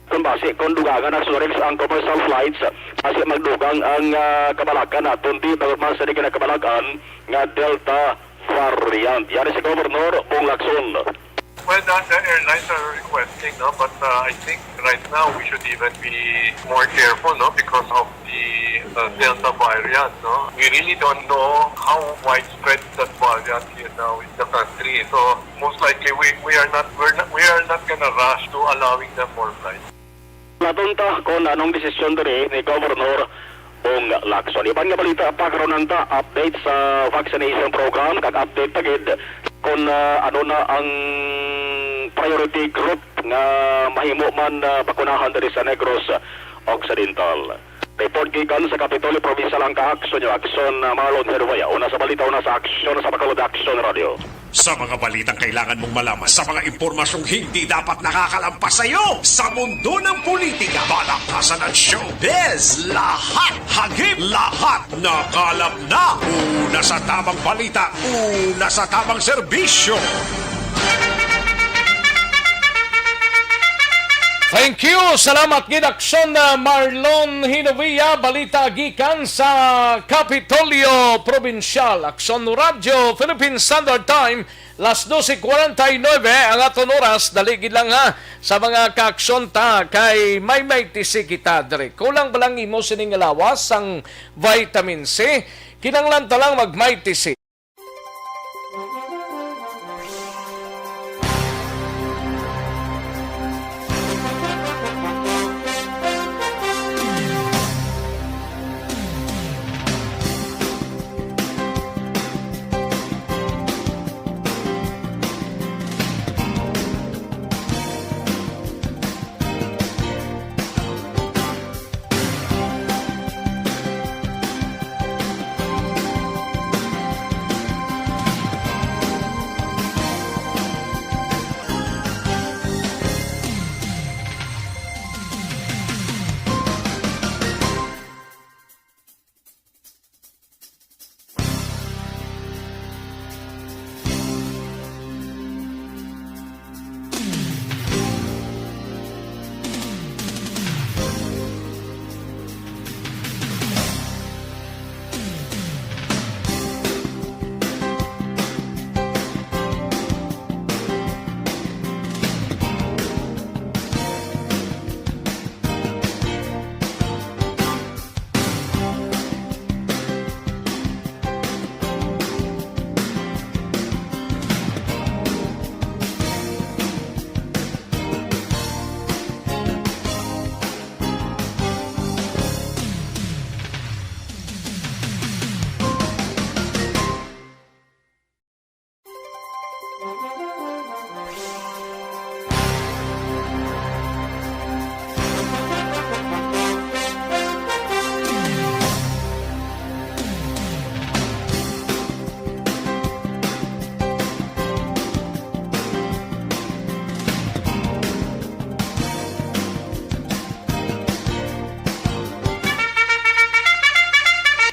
kung basi kung dugangan ang Surex ang commercial flights, basi magdugang ang, ah, kabalakan naton, di bangod man sa di kinakabalakan nga Delta variant. Yari si Governor Bong Lacson. Well, the, the airlines are requesting, no? But, uh, I think right now we should even be more careful, no? Because of the, uh, Delta variant, no? We really don't know how widespread that variant is now in the country. So most likely we, we are not, we're not, we are not gonna rush to allowing them more flights. Naton ta kon anong desisyon diri ni Governor Bong Lacson. Iban nga balita, pakaronan ta update sa vaccination program kag update pa gid kon, ah, ano na ang priority group nga mahimo man, ah, bakunahan diri sa Negros Occidental. Report gikan sa Kapitolyo Provincial, ang ka-aksyon niyo, Aksyon, ah, Marlon Hervaya. Una sa balita, una sa aksyon sa Bacolod Aksyon Radio. Sa mga balitang kailangan mong malaman, sa mga impormasyong hindi dapat nakakalampas sa iyo, sa mundo ng politika, balaktasan at showbiz, lahat hagip, lahat nakalap na. Una sa tamang balita, una sa tamang serbisyo. Thank you. Salamat gid, Aksyon, uh, Marlon Hinovia. Balita gikan sa Kapitolyo Probinsyal. Aksyon Radyo Philippine Standard Time, las doce cuarenta y nueve ang aton oras. Dali gid lang, ha, sa mga kaaksyon ta, kay may may tisi kita diri. Kulang ba lang imo sining lawas sang vitamin C? Kinanglan ta lang mag may tisi.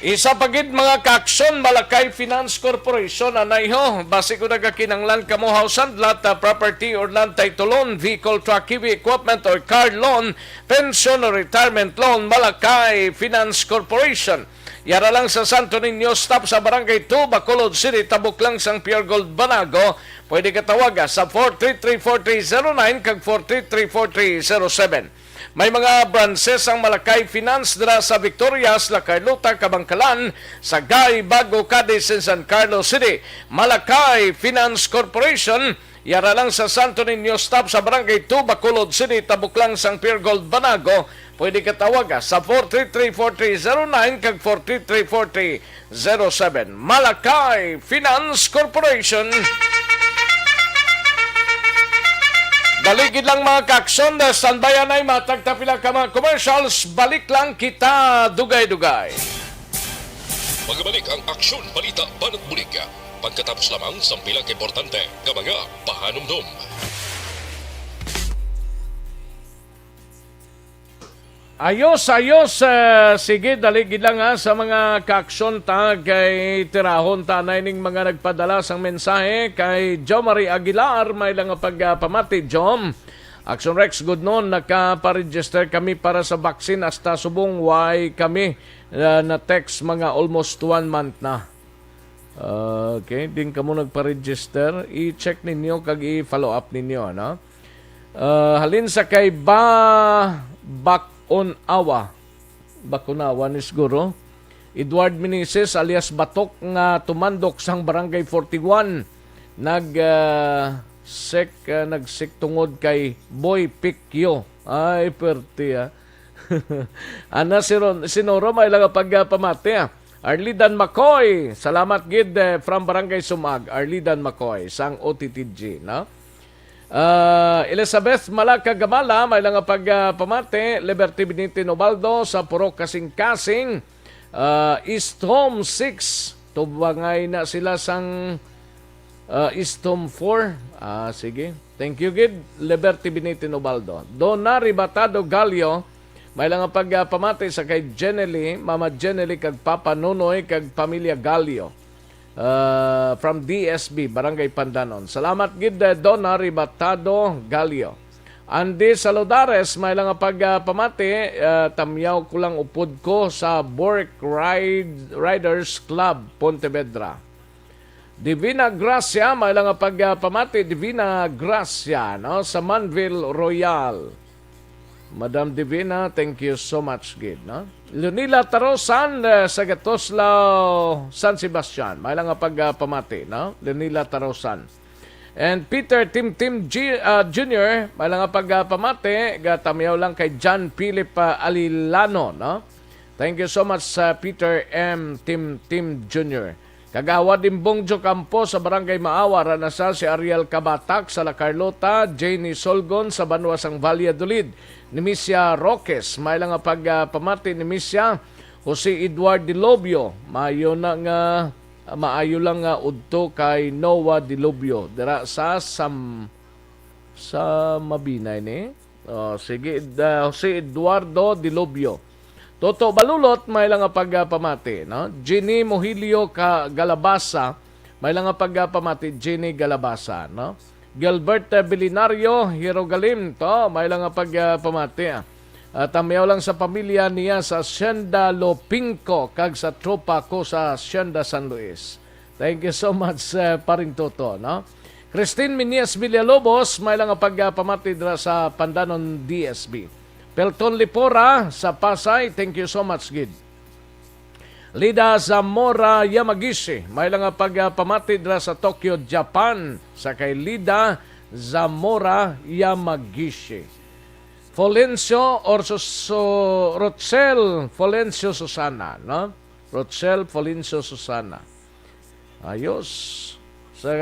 Isa pa gid, mga kaaksyon, Malakay Finance Corporation, anay ho, basi kon nagakinahanglan kamo house and lot, ah, property or land title loan, vehicle, truck, heavy equipment or car loan, pension or retirement loan, Malakay Finance Corporation. Yara lang sa Santo Niño, stop sa Barangay two, Bacolod City, tabok lang sang Pure Gold Banago. Pwede ka tawaga sa four three three, four three zero nine kag four three three, four three zero seven. May mga branches ang Malakay Finance dira sa Victorias, La Carlota, Kabankalan, Sagay, Bago, Cadiz, and San Carlos City. Malakay Finance Corporation, yara lang sa Santo Niño, stop sa Barangay two, Bacolod City, tabok lang sang Pure Gold Banago. Pwede ka tawaga sa four three three, four three zero nine kag four three three, four three zero seven. Malakay Finance Corporation. Dali gid lang, mga kaaksyon, standby anay, matag ta pila ka mga commercials, balik lang kita dugay-dugay. Magabalik ang Aksyon Balita Banat Bulig pagkatapos lamang sang pila ka importante nga mga pahanumdom. Ayos, ayos. Eh, sige, dali gid lang, ha, sa mga kaaksyon ta, kay tirahon ta na ining mga nagpadala sang mensahe. Kay Jomari Aguilar, may lang nga pagpamati, Jom. Action Rex, good noon. Nakaparegister kami para sa vaccine, hasta subong way kami, ah, na-text, mga almost one month na. Okay, din kamo nagpa-register, i-check ninyo kag i-follow up ninyo, ano? Ah, halin sa kay Ba-, Baconawa. Baconawa ni siguro. Edward Meneses alias Batok nga tumandok sang Barangay forty-one. Nag, ah, sek, ah, nagsik tungod kay Boy Picchio. Ay, perte, ah. Ana si Ron, si Noro, may lang pagpamati, ah. Arlidan Macoy, salamat gid, eh, from Barangay Sumag. Arlidan Macoy, sang O T T G, no? Ah, Elizabeth Malaka Gamala, may lang pagpamati. Liberty Benitez Nobaldo sa Purok Kasing-Kasing. Ah, East Home six, tubangay na sila sang Ah, Istom four. Ah, sige. Thank you gid, Liberty Binitin Ubaldo. Donna Ribatado Galio, may lang nga pagpamati sa kay Jenny, Mama Jenny kag Papa Nonoy kag pamilya Galio. Ah, from D S B, Barangay Pandanon. Salamat gid, eh, Donna Ribatado Galio. Andy Saludares, may lang nga pagpamati, ah, tamyaw ko lang upod ko sa Bork Ride, Riders Club, Pontevedra. Divina Gracia, may lang nga pagpamati, Divina Gracia, no, sa Manville Royal. Madam Divina, thank you so much gid, no? Leonila Tarosan, eh, sa Gatoslao, San Sebastian, may lang nga pagpamati, no? Leonila Tarosan. And Peter Tim Tim G, ah, Junior, may lang nga pagpamati, gatamyaw lang kay John Philip, ah, Alilano, no? Thank you so much sa Peter M Tim Tim Junior. Kagawad Imbong Jocampo sa Barangay Maawar, ana sa si Ariel Kabatak sa La Carlota, Janie Solgon sa banwa sang Valladolid, ni Misia Roques, may lang nga pagpamati ni Misia, Jose Edward Dilobio, maayo na nga, maayo lang nga udto kay Noah Dilobio, dira sa Sam-, sa Mabinay ni, oh, sige, da-, Jose Eduardo Dilobio. Toto Balulot, may lang nga pagpamati, no? Jenny Mohilio ka Galabasa, may lang nga pagpamati, Jenny Galabasa, no? Gilbert, eh, Bilinario Hirogalim, to, may lang nga pagpamati, ah. Ah, tamyaw lang sa pamilya niya sa Hacienda Lopinco kag sa tropa ko sa Hacienda San Luis. Thank you so much, eh, Paring Toto, no? Christine Minyas Villalobos, may lang nga pagpamati dira sa Pandanon D S B. Pelton Lipora sa Pasay, thank you so much gid. Lida Zamora Yamagishi, may lang nga pagpamati dira sa Tokyo, Japan, sa kay Lida Zamora Yamagishi. Folencio or Sus-, Rochelle Folencio Susana, no? Rochelle Folencio Susana. Ayos. Sa,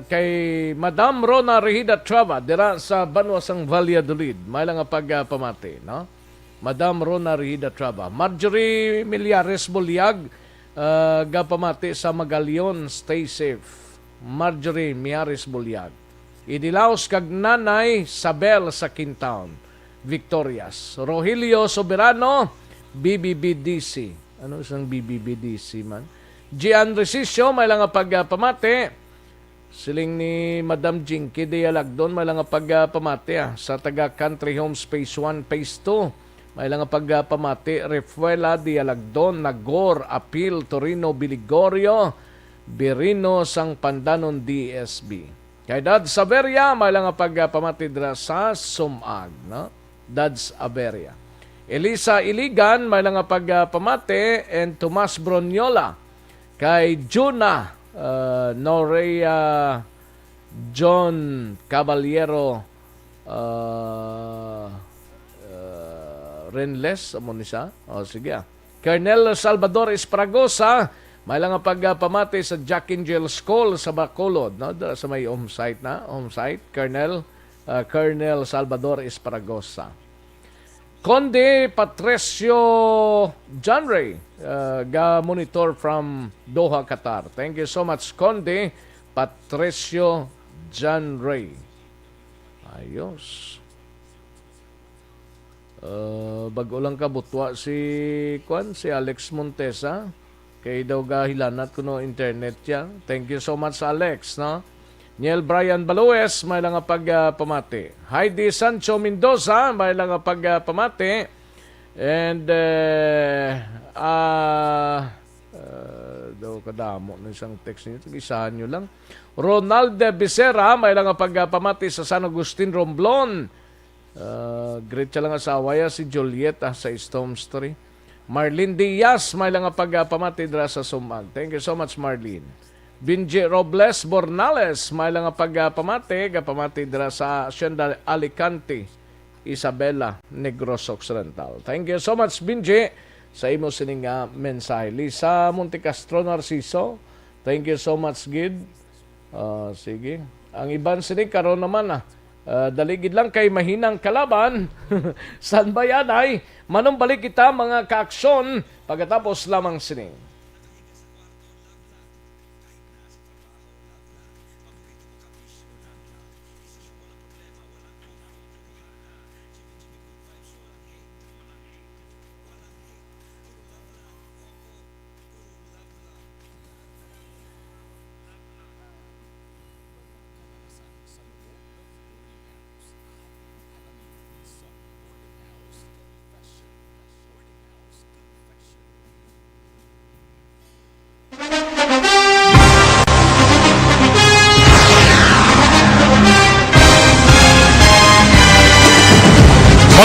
kay Madam Rona Rehida Trava, dira sa banwa sang Valladolid, may lang nga pagpamati, no? Madam Rona Rehida Trava. Marjorie Millares Buliag, ah, gapamati sa Magalion, stay safe. Marjorie Millares Buliag. Idilaos kag Nanay Sabel sa Kintown, Victorias. Rogelio Soberano, B B B D C. Ano sang B B B D C man? Gian Resicio, may lang nga pagpamati. Siling ni Madam Jinky Dialagdon, may lang nga pagpamati, ah, sa taga Country Homes Phase one, Phase two. May lang nga pagpamati, Refuela Dialagdon, Nagor, Apil, Torino, Biligorio, Birino, sang Pandanon, D S B. Kay Dad Saveria, may lang nga pagpamati dira sa Sumag, no? Dads Averia. Elisa Iligan, may lang nga pagpamati, and Tomas Broniola, kay Juna, uh, Norea, John Caballero, uh, uh, Renles, amo ni siya. O, sige, ah. Colonel Salvador Espragosa, may lang nga pagpamati sa Jack Angel School sa Bacolod, no? Dira sa may home site na, home site, Colonel, uh, Colonel Salvador Espragosa. Conde Patricio John Ray, uh, ga monitor from Doha, Qatar. Thank you so much, Conde Patricio John Ray. Ayos. Uh, bago lang kabutwa si, kwan, si Alex Montesa. Kay daw gahilanat kuno internet siya. Thank you so much, Alex, no? Niel Brian Balues, may lang nga pagpamati. Heidi Sancho Mendoza, may lang nga pagpamati. And, eh, ah, ah, daw kadamo na isang text niyo. Tag-isahan niyo lang. Ronald Becerra, may lang nga pagpamati sa San Agustin, Romblon. Ah, greet siya lang asawa ya, si Juliet, ah, sa Storm Story. Marlene Diaz, may lang nga pagpamati dira sa Sumag. Thank you so much, Marlene. Binji Robles Bornales, may lang nga pagpamati, gapamati dira sa Hacienda Alicante, Isabela, Negros Occidental. Thank you so much, Binji, sa imo sini nga mensahe. Lisa Montecastro Narciso, thank you so much gid. Ah, sige. Ang iban sini karon naman, ah, ah, dali gid lang kay mahinang kalaban. San ba yan ay? Manumbalik kita, mga kaaksyon, pagkatapos lamang sini.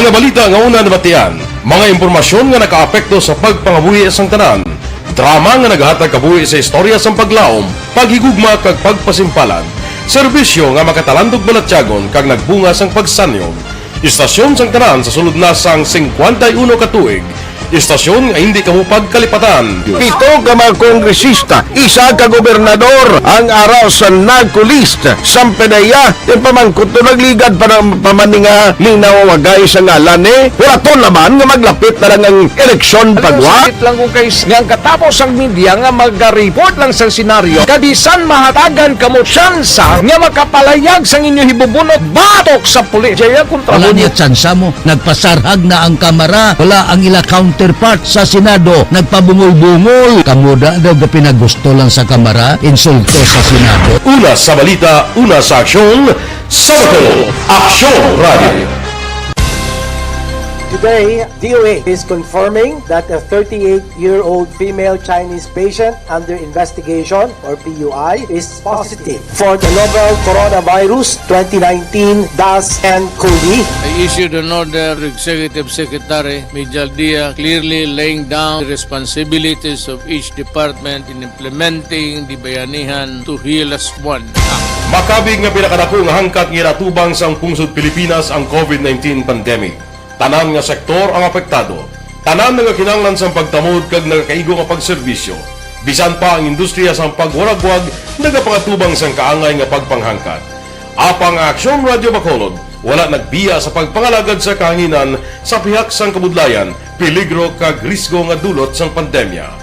Mga balita nga una nabatian, mga impormasyon nga nakaapekto sa pagpangabuhi sang tanan, drama nga nagahatag kabuhi sa istorya sang paglaom, paghigugma kag pagpasimpalan, serbisyo nga makatalandog balatyagon kag nagbunga sang pagsanyog. Istasyon sang tanan sa sulod na sang singkwenta y uno ka tuig, istasyon nga hindi kamo pagkalipatan. Pito ka mga kongresista, isa ka gobernador ang ara sa NAGCO list. Sampanaya, ti pamangkot to nagligad pa ng pamaninga linawagay sa ngalan ni. Wala to naman nga maglapit na lang ang eleksyon pagwa. Sakit lang kung kay nga ang katapos ang media nga maga-report lang sa senaryo, kabisan mahatagan kamo tsansa nga makapalayag sang inyo hibubunot batok sa pulis. Jaya kontra Wala mo niya tsansa mo. Nagpasarhag na ang Kamara. Wala ang ila counterpart sa Senado. Nagpabungol-bungol. Kamo da daw gapinagusto lang sa Kamara, insulto sa Senado. Una sa balita, una sa aksyon, sa Bacolod, Aksyon Radio. Today, D O A is confirming that a thirty-eight-year-old female Chinese patient under investigation, or P U I, is positive for the novel coronavirus twenty nineteen dash N cov. I issued an order to Executive Secretary Mijal Dia, clearly laying down the responsibilities of each department in implementing the Bayanihan to Heal Us One Act. Makabig nga pinakadako nga hangkat nga ginatubang sang pungsod Pilipinas ang covid nineteen pandemic. Tanan nga sektor ang apektado. Tanan nagakinahanglan sang pagtamod kag nagakaigo nga pagserbisyo. Bisan pa ang industriya sang pagwaragwag nagapangatubang sang kaangay nga pagpanghangkat. Apang ang Aksyon Radyo Bacolod wala nagbiya sa pagpangalagad sa kahanginan sa pihak sang kabudlayan, peligro kag risgo nga dulot sang pandemya.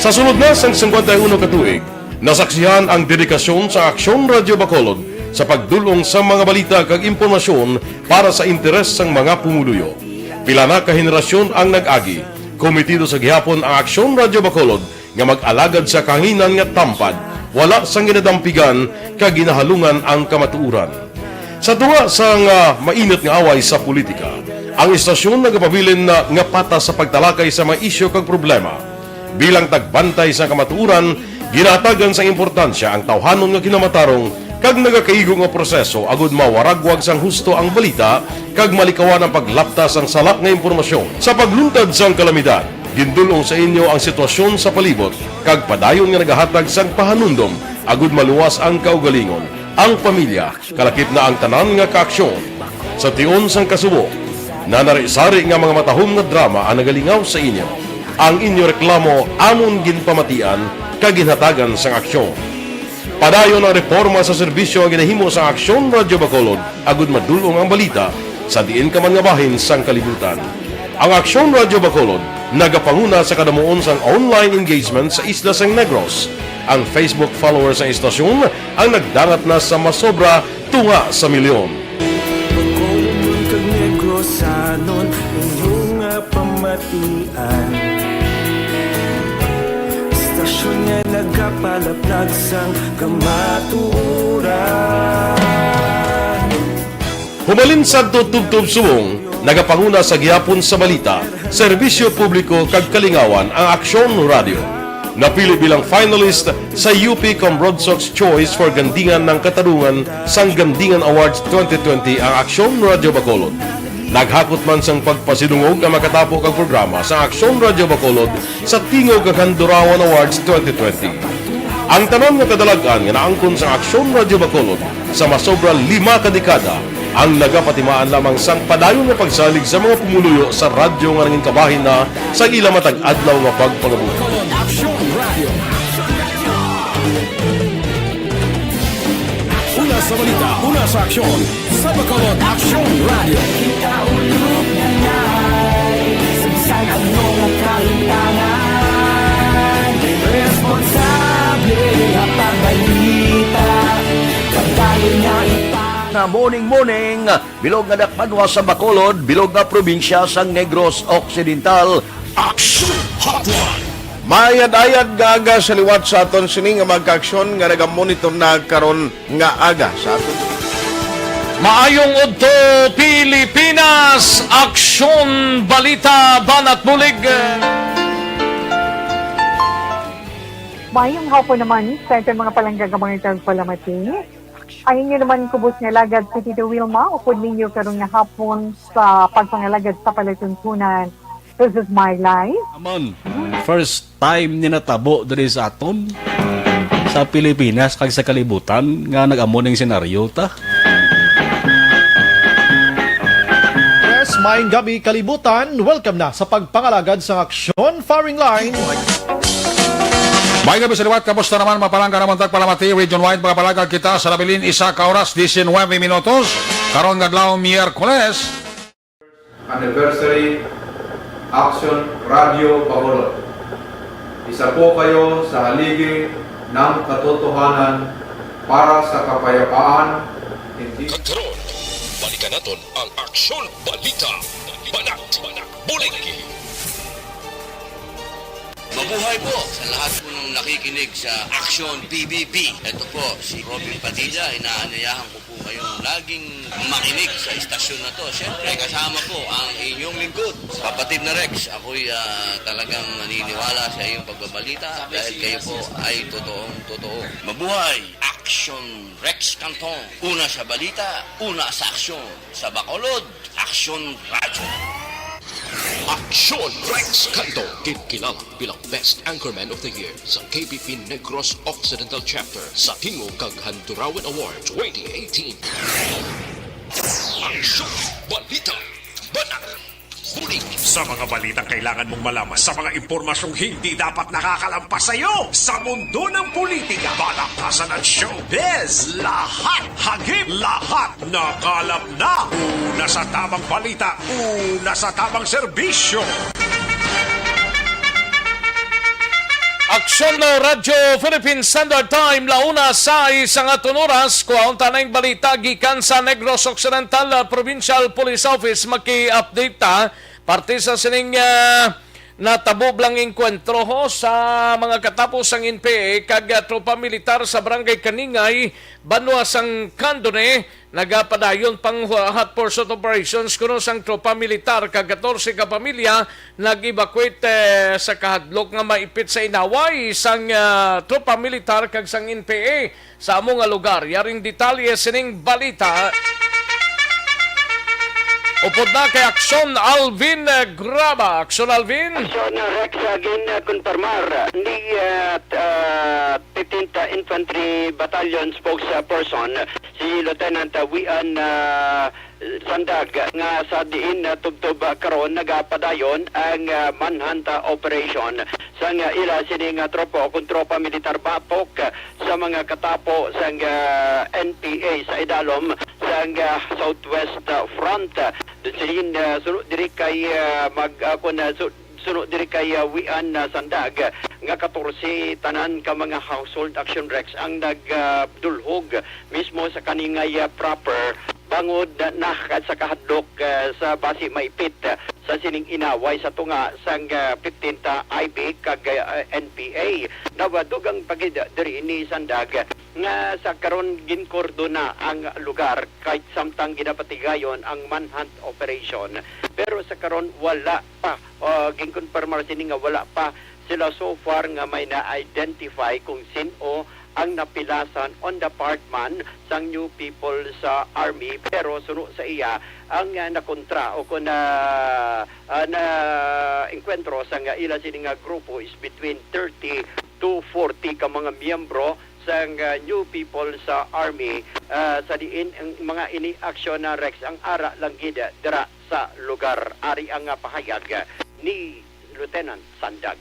Sa sulod na sang singkwenta y uno ka tuig, nasaksihan ang dedikasyon sa Aksyon Radyo Bacolod sa pagdul-ong sa mga balita kag impormasyon para sa interes sang mga pumuluyo. Pila na ka henerasyon ang nag-agi, komitido sa gihapon ang Aksyon Radyo Bacolod nga mag-alagad sa kahanginan nga tampad, wala sang ginadampigan kag ginahalungan ang kamatuoran. Sa tunga sang, ah, mainit nga away sa politika, ang istasyon nagapabilin na nga patas sa pagtalakay sa mga isyu kag problema. Bilang tagbantay sa kamatuoran, ginahatagan sang importansya ang tawhanon nga kinamatarong kag nagakaigo nga proseso agud mawaragwag sang husto ang balita kag malikawan ang paglapta sang sala nga impormasyon. Sa pagluntad sang kalamidad, gindul-ong sa inyo ang sitwasyon sa palibot kag padayon nga nagahatag sang pahanumdom agud maluwas ang kaugalingon, ang pamilya, kalakip na ang tanan nga kaaksyon. Sa tion sang kasubo, nanari-sari nga mga matahom nga drama ang nagalingaw sa inyo. Ang inyo reklamo amon ginpamatian kag ginhatagan sang aksyon. Padayon ang reporma sa serbisyo nga ginahimo sang Aksyon Radyo Bacolod agud madul-ong ang balita sa diin ka man nga bahin sang kalibutan. Ang Aksyon Radyo Bacolod nagapanguna sa kadamuon sang online engagement sa isla sang Negros. Ang Facebook followers sang istasyon ang nagdangat na sa masobra tunga sa milyon. Bacolodnon kag Negrosanon, inyo nga pamatian. Istasyon nga nagapalaplag sang kamatuoran. Humalin sadto tubtob subong, nagapanguna sa gihapon sa balita, serbisyo publiko kag kalingawan ang Aksyon Radio. Napili bilang finalist sa U P Cambrodsoc's Choice for Gandingan ng Katarungan sang Gandingan Awards twenty twenty ang Aksyon Radio Bacolod. Naghakot man sang pagpasidungog ang makatapo kag programa sa Aksyon Radio Bacolod sa Tingog kag Handurawan Awards twenty twenty. Ang tanan nga kadalag-an nga naangkon sang Aksyon Radio Bacolod sa masobra lima ka dekada ang nagapatimaan lamang sang padayon nga pagsalig sa mga pumuluyo sa radyo nga nangin kabahin na sa ila matag adlaw nga pagpangabuhi. Bacolod Aksyon Radio. Una sa balita, una sa aksyon, sa Bacolod Aksyon Radio. Kita ulog na ngay, sagsag ang mga kahitangan. Responsable nga pagbalita, pagdayon nga ipa- Nga morning, morning. Bilog nga dakpanwa sa Bacolod, bilog nga probinsya sang Negros Occidental. Action Hotline. Maayad-ayad nga aga sa liwat sa aton sini nga mga kaaksyon nga nagamonitor na karon nga aga sa aton. Maayong udto, Pilipinas! Aksyon, balita, banat bulig. Mayong hapon naman sa aton mga palangga nga mga tagpalamati. Ang inyo naman kubos nga alagad si Tito Wilma, upod ninyo karon nga hapon sa pagpangalagad sa palatuntunan. This is my life. Aman, first time ni natabo diri sa aton, sa Pilipinas kag sa kalibutan nga nag-amo ning senaryo ta. Yes, maayong gabi, kalibutan. Welcome na sa pagpangalagad sa Aksyon Firing Line. May gabi sa liwat, kamusta naman, mga palangga namon tagpalamati, region wide, mga palangga kita sa nabilin, isa ka oras, diecinuebe minutos, karon nga adlaw, Miyerkules. Anniversary, Action Radio Bacolod. Isa po kayo sa haligi ng katotohanan para sa kapayapaan, hindi. Karon, balikan naton ang Aksyon Balita, Banat, Bulig. Mabuhay po sa lahat po ng nakikinig sa Action P B B. Ito po si Robin Padilla, inaanyayahan ko po kayong laging makinig sa istasyon na to. Siyempre, kasama po ang inyong lingkod, kapatid na Rex. Ako'y, ah, talagang naniniwala sa iyong pagbabalita dahil kayo po ay totoong totoo. Mabuhay! Action Rex Canton. Una sa balita, una sa aksyon. Sa Bacolod, Aksyon Radyo. Aksyon Rex Canton, kinkilala bilang Best Anchorman of the Year sa K B P Negros Occidental Chapter sa Tingog kag Handurawan Award twenty eighteen. Aksyon, balita, banat, bulig. Sa mga balitang kailangan mong malaman, sa mga impormasyong hindi dapat nakakalampas sa iyo, sa mundo ng politika, balakasan at showbiz, lahat hagip, lahat nakalap na. Una sa tamang balita, una sa tamang serbisyo. Aksyon na Radyo Philippine Standard Time, la una sais ang aton oras. Kuhaon ta na ang balita gikan sa Negros Occidental, ah, Provincial Police Office. Maki-update ta parte sa sining, ah, natabo blang engkwentro ho sa mga katapos sang N P A kag, ah, tropa militar sa Barangay Kaningay, banwa sang Candone. Nagapadayon pang hu-, hot pursuit operations kuno sang tropa militar kag katorse ka pamilya nag-evacuate, eh, sa kahadlok nga maipit sa inaway sang, ah, tropa militar kag sang N P A sa amo nga lugar. Yaring detalye sining balita. Upod na kay Aksyon Alvin, eh, Graba. Aksyon Alvin. Aksyon, uh, Rex, uh, gin, uh, konfirmar ni, uh, t-, uh, fifteenth Infantry Battalion spokesperson, si Lieutenant, uh, Wian, uh, Sandag, nga sa diin, uh, tubtob, uh, karon nagapadayon ang, uh, manhunt, uh, operation sang, uh, ila sini nga tropa o kon tropa militar batok, uh, sa mga katapo sang, ah, N P A sa idalom sang, ah, Southwest, ah, Front. Dun sini, ah, suno diri kay, ah, mag-, ah, kun, ah, su-, suno diri kay, ah, Wian, ah, Sandag, nga katorse tanan ka mga household action wrecks ang nag, ah, dulhog mismo sa Kaningay, ah, proper, bangod na sa kahadlok, ah, sa basi maipit, ah, sa sining inaway sa tunga sang, ah, fifteenth I B kag, ah, N P A. Nawa dugang pa gid diri ni Sandag nga sa karon ginkordona ang lugar, kahit samtang ginapatigayon ang manhunt operation. Pero sa karon wala pa, ah, ginkonfirmar sini nga wala pa sila so far nga may na-identify kung sin-o ang napilasan on the part man sang New People sa Army, pero suno sa iya, ang, ah, nakontra o kon, ah, ah, na engkwentro sang ila sini nga grupo is between thirty to forty ka mga miyembro sang, ah, New People sa Army, ah, sa diin ang mga ini aksyon na Rex ang ara lang gid dira sa lugar. Ari ang, ah, pahayag ni Lieutenant Sandag.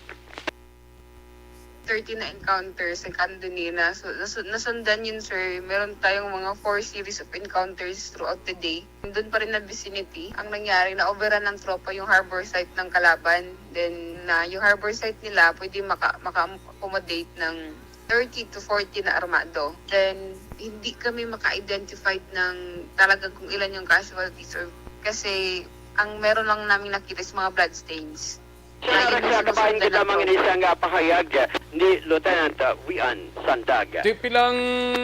Thirty na encounters sa Candoni na su-, nasu-, nasundan yun, sir. Meron tayong mga four series of encounters throughout the day. Doon pa rin na vicinity. Ang nangyari, na-overrun ng tropa yung harbor site ng kalaban. Then, na yung harbor site nila, pwede maka-, maka-accommodate ng thirty to forty na armado. Then, hindi kami maka-identified ng talagang kung ilan yung casualties or, kasi ang meron lang namin nakita is mga bloodstains. Sir, sa kabahin gid lamang ini sang, ah, pahayag ni Lieutenant, ah, Wian Sandag. Ti pilang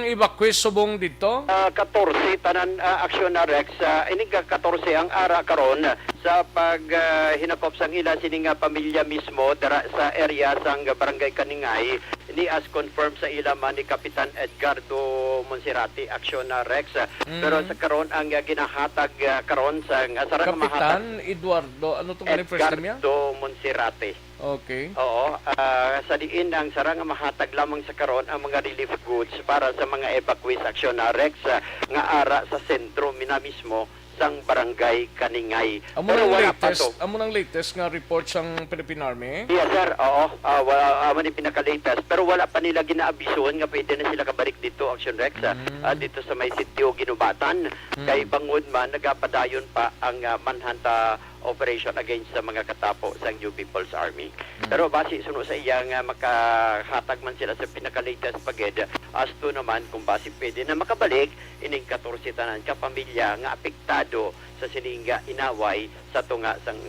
evacuees subong didto? Ah, katorse tanan, ah, aksyon na Rex. Ah, ini ka katorse ang ara karon sa pag, ah, hinakop sang ila sini nga pamilya mismo dira sa area sang Barangay Kaningay. ni as confirmed sa ila man ni Kapitan Edgardo Monserrate, aksyon na Rex. Mm. Pero sa karon ang, ah, ginahatag, ah, karon sa, nga sarang mahatag Kapitan Eduardo, ano tong first name niya? Edgardo Monserrate. Okay. Oo, ah, sa diin ang sarang mahatag lamang sa karon ang mga relief goods para sa mga evacuees, aksyon na Rex, ah, nga ara sa sentro mina mismo sang Barangay Kaningay. Amo Pero nang wala pa latest, to. Amo nang latest nga report sang Philippine Army? Yes, sir. Oo. Ah, wala, amo ni pinaka-latest. Pero wala pa nila ginaabisuhan nga pwede na sila kabalik dito, Action Rex, ah, Mm. ah, dito sa may sitio Ginubatan. Mm. Kay bangod man, nagapadayon pa ang, ah, manhunt, ah, operation against sa mga katapo sang New People's Army. Mm. Pero basi suno sa iya nga makahatag man sila sa pinaka-latest pa gid, asto naman kung basi pwede na makabalik ining katorse tanan ka pamilya nga apektado sa sining nga inaway sa tunga sang,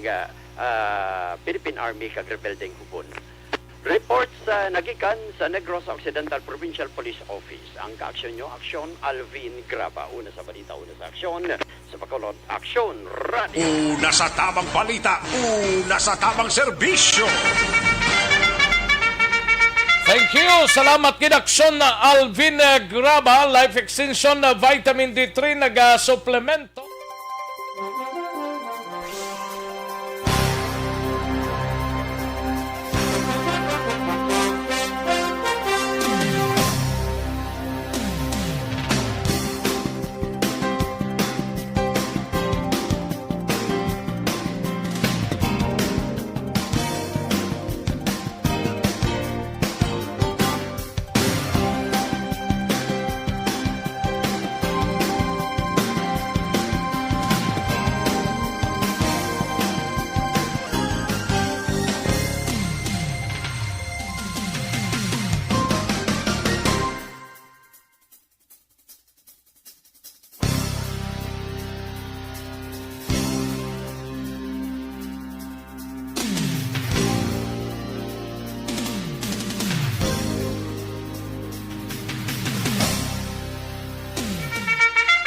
ah, Philippine Army kag rebeldeng Hubon. Report sa nagikan sa Negros Occidental Provincial Police Office. Ang kaaksyon nyo, aksyon, Alvin Graba. Una sa balita, una sa aksyon, sa Bacolod Aksyon Radio. Una sa tamang balita, una sa tamang serbisyo. Thank you. Salamat gid, aksyon na Alvin, eh, Graba, Life Extension na Vitamin D three, nagasuplemento.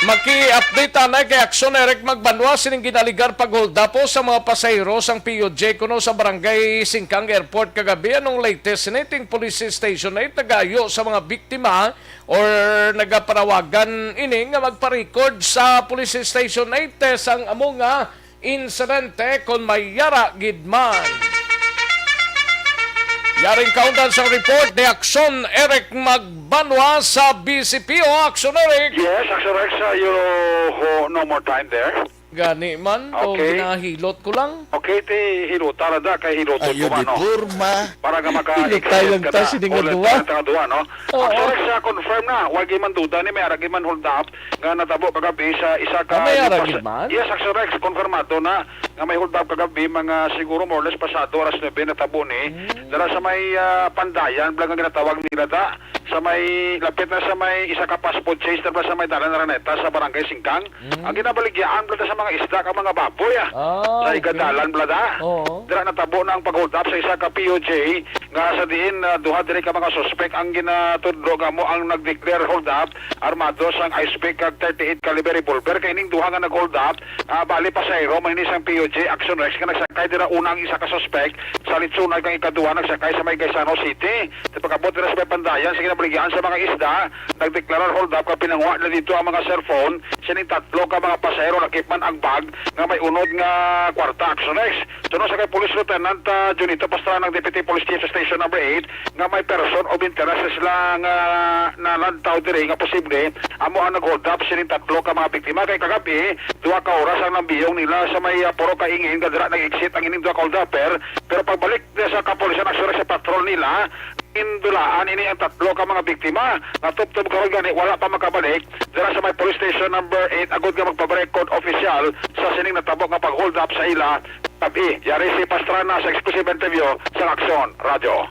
Maki-update anay kay aksyon ni Eric Magbanwa sining ginaligar pag-hold up sa mga pasahero sang P U J kuno sa Barangay Singkang Airport kagabi. Anong latest sini? Ting police station eight nagayo sa mga biktima or nagapanawagan ini nga magpa-record sa police station eight sang amo nga insidente kon may yara gid man. Yaring kaundan sang report ni Aksyon Eric Magbanwa sa B C P O. Aksyon Eric. Yes, Aksyon Rex, uh, you ho, no more time there. Gani man, o Okay. ginahilot ko lang. Okay, ti hilota ra da, kay hiloton Ayo ko man, no? di porma. Para nga maka-exit Hilot tayo lang ka ta, na. sining O, adwa. let's try ang duha, no? Oo. Aksyon Rex, uh, confirm na. Wa gid man duda ni may ara gid man hold up nga natabo kagabi sa isa ka Ah, may ara lipas-, gid man? Yes, Aksyon Rex, konfirmado na nga may hold up kagabi, mga siguro more or less pasado alas nuebe natabo ni. Mm. Dala sa may, ah, Pandayan, bala nga ginatawag nila da. Sa may, lapit na sa may isa ka fast food chain, dala sa may Dalan Araneta sa Barangay Singkang. Mm. Ang ginabaligyaan, bala sa mga isda kag mga baboy, ah. Ah, Sa okay. igadalan, bala da. Oo. Dira natabo na ang pag-hold up sa isa ka P U J nga sa diin, ah, duha diri ka mga suspek ang ginatudlo nga amo ang nag-declare hold up armado sang ice pick kag thirty-eight caliber revolver. Kay ining duha nga nag-hold up, ah, bali pasahero man ini sang P U J Action Rex nga nagsakay dira una ang isa ka suspek sa Litsunan kag ikaduha nagsakay sa may Gaisano City. Sa pag-abot dira sa may Pandayan sa ginabaligyaan sa mga isda, nagdeklarar hold up kag pinanguha na dito ang mga cellphone sining tatlo ka mga pasahero, lakip man ang bag nga may unod nga kwarta. Action Rex. Suno sa kay Police Lieutenant, ah, Junito Pastrana, ang Deputy Police Chief sa Station Number eight, nga may person of interest sila nga nalantaw diri nga posible amo ang nag-hold up sining tatlo ka mga biktima. Kay kagabi, duha ka oras ang nambiyong nila sa may, ah, Puro Kaingin, nga dira nag-exit ang ining duha ka hold upper. Pero pagbalik na sa kapulisan, aksyon sa patrol nila, indulaan ini ang tatlo ka mga biktima nga tubtob karon gani wala pa makabalik dira sa may Police Station Number eight, agud nga magpa-record opisyal sa sining natabo nga pag-hold up sa ila. Tabi, yari si Pastrana sa exclusive interview sa Aksyon Radyo.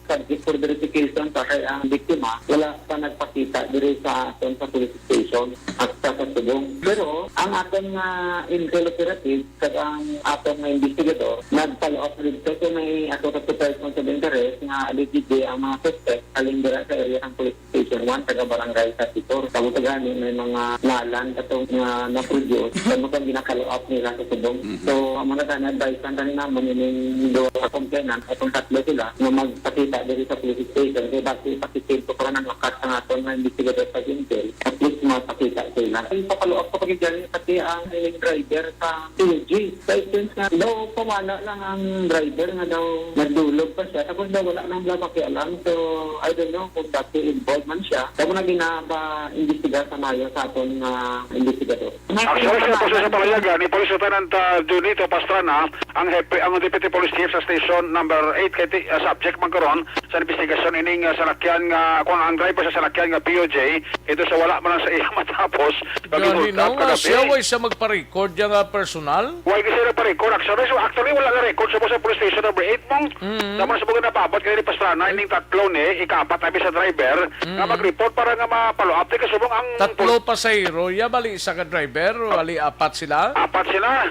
Subject for verification pa kay ang biktima wala pa nagpakita diri sa aton sa police station at sa kasubong. Pero ang aton nga intel operative kag ang aton nga investigador nag-follow up dito kung may ato ka persons of interest nga allegedly ang mga suspect halin dira sa area ng police station. Yung one, taga Barangay Capitor. Tamo taga ni may mga ngalan katong nga na-produce. Tamo kang ginakalo-up nila sa subong. Mhm. So, amo na tayo na-advise lang tayo naman yung duha ka complainant, atong tatlo sila, nga magpakita diri sa police station. Kaya basi pakikita ko pa ng lakas ng aton nga investigador sa Intel. At least mapakita sila. Yung pa-follow up ko pag pati ang driver sa P U G. Kay since nga daw pamana lang ang driver nga daw nagdulog pa siya, tapos daw wala nang wala makialam. So, I don't know kung dati involved man siya. Kamo na ginaba-imbestiga sa mayo sa aton nga investigador. Actually, sa proseso sa palayagan ni Police Lieutenant, ah, Junito Pastrana, ang hepe, ang Deputy Police Chief sa Station Number eight, kay ti-, ah, subject man karon sa investigasyon ining, ah, salakyan nga, kung ang driver sa salakyan nga P U J, ito sa wala man lang sa iya matapos, Gani, pag-hold up no, nga kagabi. Siya way siya magpa-record niya nga personal? Why di siya nagpa-record? Actually, so actually, wala na record sa, sa police station number eight, mong Mm. Tama sa mga napaabot kayo ni Pastrana, ining tatlo ni, ikapat abi sa driver, nga Mm. mag-report para nga ma-follow up. Teka, subong ang Tatlo pul- pasahero, ya bali isa ka driver, o bali apat sila? Apat sila.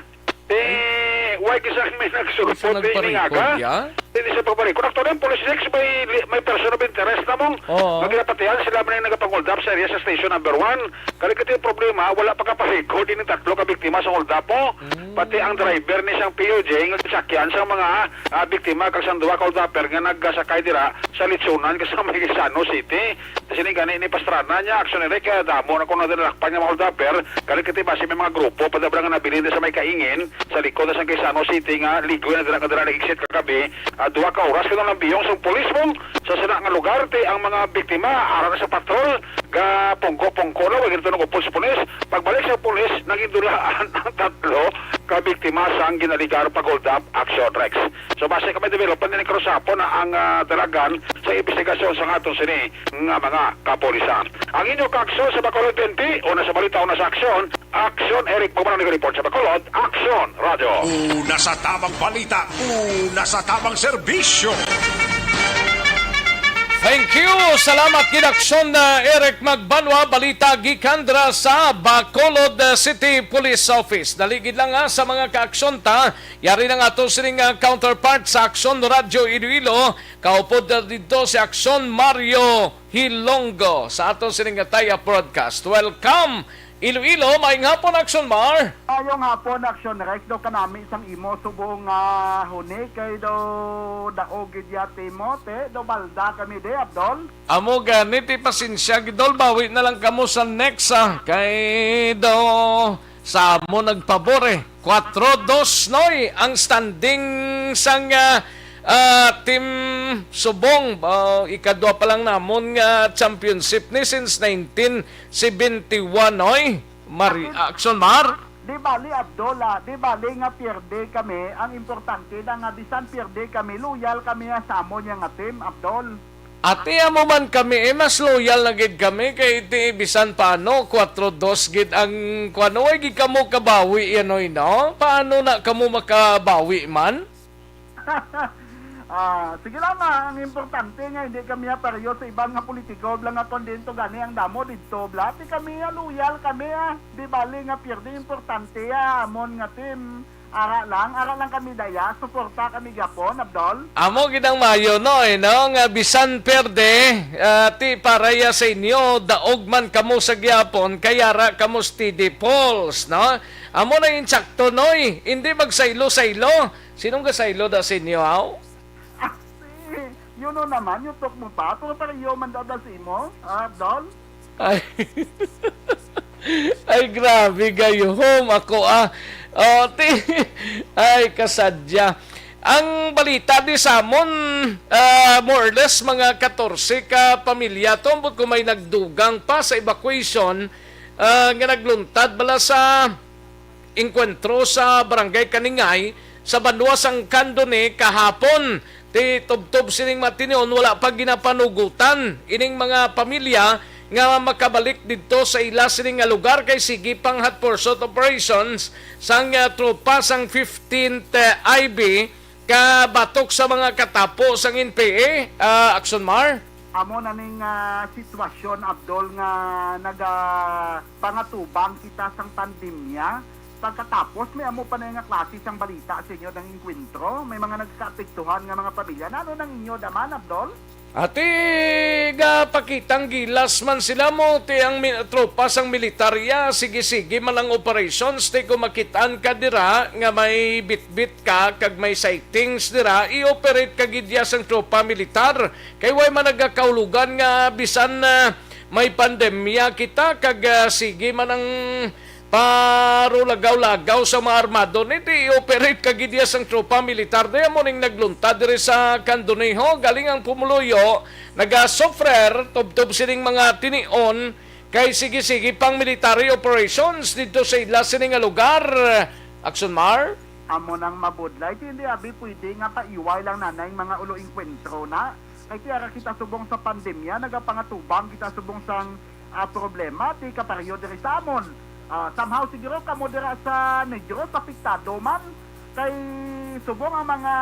Eh, why di sa may Sa nagsulpot ni nagpa-record, Iningaga? Ya? Hindi siya pagpa-record. Actually, ang police next may, may person of interest na mong Oo. Magkapatihan sila man yung nagapang-hold up sa area sa station number one. Kali ka yung problema, wala pa ka pa-record yung tatlo ka biktima sa hold up mo. Mm. Pati ang driver ni siyang P U J nga gisakyan sa mga, ah, biktima kag sang duha ka hold upper nga nagasakay dira sa Litsunan kasama sa Gaisano City. Sini gani ni Pastrana niya, aksyon ni Rick, ah, damo na kuno dinalakpan nga mga hold upper. Kali ka basi may mga grupo pa dabra nga nabilin sa may Kaingin, sa likod na sa Gaisano City nga ligoy na dira nga dira nag-exit kagabi. Ah, duha ka oras kuno lang biyong sa pulis mong sa sila nga lugar ti ang mga biktima ara na sa patrol. Ga pungko-pungko na, wag ito nag-upod sa pulis. Pagbalik sa pulis, naging dulaan ang tatlo ka biktima sang ginaligar pag-hold up action, Rex. So, base kami development ni Cruzapon na ang, ah, dalagan sa investigasyon sa aton sini nga mga kapulisan. Ang inyo kaaksyon sa Bacolod P N P, una sa balita, una sa aksyon, Aksyon, Eric Pagmanang nag-report sa Bacolod, Aksyon Radio. Una sa tamang balita, una sa tamang serbisyo. Thank you. Salamat gid, Aksyon, uh, Eric Magbanwa. Balita gikan dira sa Bacolod, uh, City Police Office. Dali gid lang, ha, sa mga kaaksyon ta. Yari ng ato sining, uh, counterpart sa Aksyon Radio Iloilo. Kaupod na dito si Aksyon Mario Hilonggo sa ato sining, uh, tie-up broadcast. Welcome, Iloilo, maayong hapon, Aksyon Mar. Maayong hapon, Aksyon Rex. Do kanami sang imo subong nga huni kay do daog gid ya Timote, do balda kami di, Abdol. Amo gani, ti pasensya gid, Dol, bawi na lang kamo sa next, ah. Kay do sa amo nagpabor, eh. Kuwatro dos, noy, ang standing sang, ah, ah, Team Subong. Ah, ikadwa pa lang namon nga championship ni since nineteen seventy-one, noy. Mari-, Aksyon Mar? Di bali, Abdol, ah, di bali nga pierde kami. Ang importante na nga bisan pierde kami, loyal kami, ah, sa amo niya nga team, Abdol. Ati, amo man kami, eh, mas loyal na gid kami kay ti bisan paano, kuwatro dos gid ang kuwan. Way gid kamo kabawi yan, oy, no? Paano na kamo makabawi man? Ah, sige lang, ah. Ang importante nga hindi kami apareho sa iban nga politiko, bla nga kondento gani ang damo didto, bla. Ti kami, ah, loyal kami, ah. Di bali nga pierde, importante, ah, amon nga team. Ara lang, ara lang kami daya, suporta kami gyapon, Abdol. Amo gid ang mayo, no, eh, no, nga bisan perde, ah, ti paraya sa inyo, daog man kamo sa gyapon, kay ara kamo steady pulse, no? Amo na yung sakto, noy. Hindi magsaylo-saylo. Sinong gasaylo da sa inyo, haw? Ah, si, you know naman, you talk mo pa, pero pareho man daw da sa imo, ah, Abdol. Ay. Ay, grabe, gayuhom ako, ah. Oh, ti-, ay, kasadya. Ang balita di sa amon, ah, more or less, mga katorse ka pamilya. Tumbot ko may nagdugang pa sa evacuation, ah, nga nagluntad bala sa engkwentro sa Barangay Kaningay sa banwa sang Candoni kahapon. Ti tubtob sining matinon, wala pa ginapanugutan ining mga pamilya nga makabalik didto sa ila sining nga lugar kay sige pang hot pursuit operations sang, ah, tropa sang fifteenth, ah, I B kabatok sa mga katapo sang N P A, ah, Aksyon Mar. Amo na ning, ah, sitwasyon, Abdol, nga naga- pangatubang kita sang pandemya. Pagkatapos, may amo pa na nga klase sang balita sa inyo ng engkwentro. May mga nagkaapektuhan nga mga pamilya. Nano nang inyo daman, Abdol? Ati, gapakitang gilas man sila mo, ti ang mi-, tropa sang militarya, sige-sige man ang operations, ti kung makitaan ka dira nga may bitbit ka kag may sightings dira, i-operate ka gid ya sang tropa militar. Kay way man nagakaulogan nga bisan, ah, may pandemya kita, kag, ah, sige man ang paro lagaw-lagaw sa mga armado ni, ti i-operate ka gid ya sang tropa militar. Di amo ning nagluntad diri sa Candonejo, galing ang pumuluyo nagasufrer tubtob sining mga tinion kay sige-sige pang military operations didto sa ila sini nga lugar. Action Mar? Amo nang mabudlay, ti hindi abi pwede nga paiway lang nanay mga ulo engkwentro na. Kay ti ara kita subong sa pandemya, nagapangatubang kita subong sang, ah, problema, ti kapareho diri sa amon. Ah, somehow siguro kamo dira sa Negros apektado man kay subong ang mga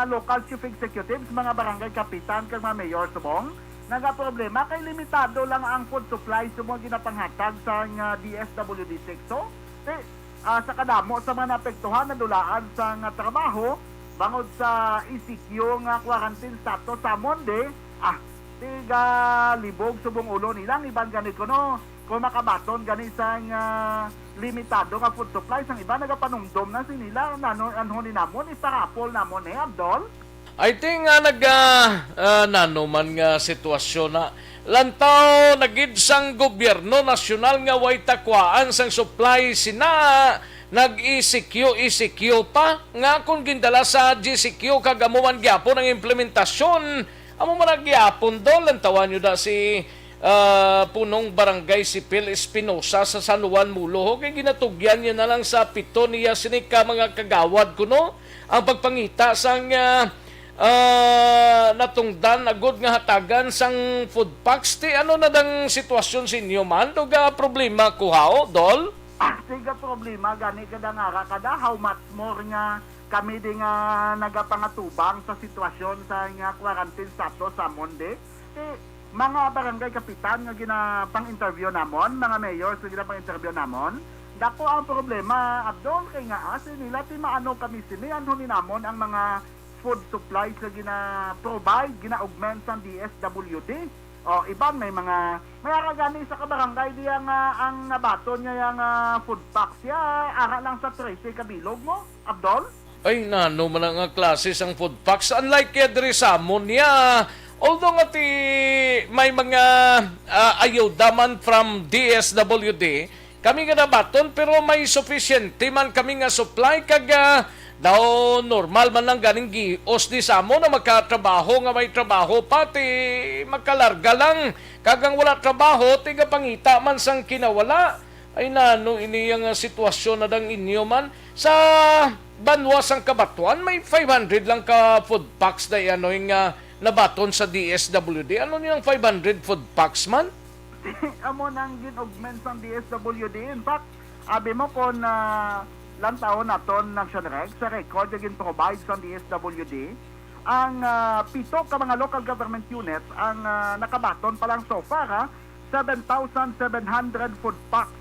local chief executives, mga barangay kapitan kag mga mayor subong nagaproblema kay limitado lang ang food supply subong ginapanghatag sang, ah, D S W D six. So, ti, ah, sa kadamo sa mga naapektuhan, nadulaan sang, ah, trabaho bangod sa E C Q nga quarantine status sa Monde. Ah, tigalibog subong ulo nila ang iban gani kuno kung makabaton gani sang, ah, limitado nga food supply. Sang iban nagapanumdom na sila, nano, anho ni namon, iparapol namon, eh, Abdol? I think nga nag, ah, ah, nano man nga sitwasyon na lantaw na gid sang gobyerno nasyonal nga way takwaan sang supply sina nag-E C Q, E C Q pa nga kung gindala sa G C Q kag amo man gyapon ang implementasyon, amo man na gyapon do. Lantawan nyo da si, ah, Punong Barangay Sipil Espinosa sa San Juan Molo, ho, kay ginatugyan niya na lang sa pito niya sini ka mga kagawad kuno ang pagpangita sang, ah, ah, natungdan agud nga hatagan sang food packs. Ti ano na dang sitwasyon sa inyo man? Duga problema kuhao, Dol? Ah, tiga problema gani kada nga ra kada how much more nga kami di nga nagapangatubang sa sitwasyon sa nga quarantine status sa Monde. Ti mga barangay kapitan nga ginapang-interview namon, mga mayors nga ginapang-interview namon, dako ang problema, Abdol, kay nga asi nila ti maano kami sini, anho ni namon ang mga food supplies nga gina-provide, gina-augment sang D S W D. O, iban may mga, may ara gani sa kabarangay diya nga ang nabaton niya nga food packs siya, ara lang sa trese ka bilog mo, Abdol? Ay, nano man nga klase sang food packs? Unlike kaya diri sa amon niya, although nga ti may mga, ah, ayuda man from D S W D, kami nga nabaton, pero may sufisyente man kami nga supply, kag, ah, daw normal man lang ganing gios di sa amo na magkatrabaho nga may trabaho pa, ti magkalarga lang, kag ang wala trabaho, tigapangita man sang kinawala. Ay, nano ini nga sitwasyon na dang inyo man sa banwa sang Cabatuan? May five hundred lang ka food packs na ano nga nabaton sa D S W D. Ano niyang five hundred food packs man? Amo nang gin-augment sang D S W D. In fact, abi mo kon, ah, lantawon naton, Naction Reg, sa record nga gin-provide sang D S W D, ang, ah, pito ka mga local government units ang, ah, nakabaton pa lang so far, ha, seven thousand seven hundred food packs.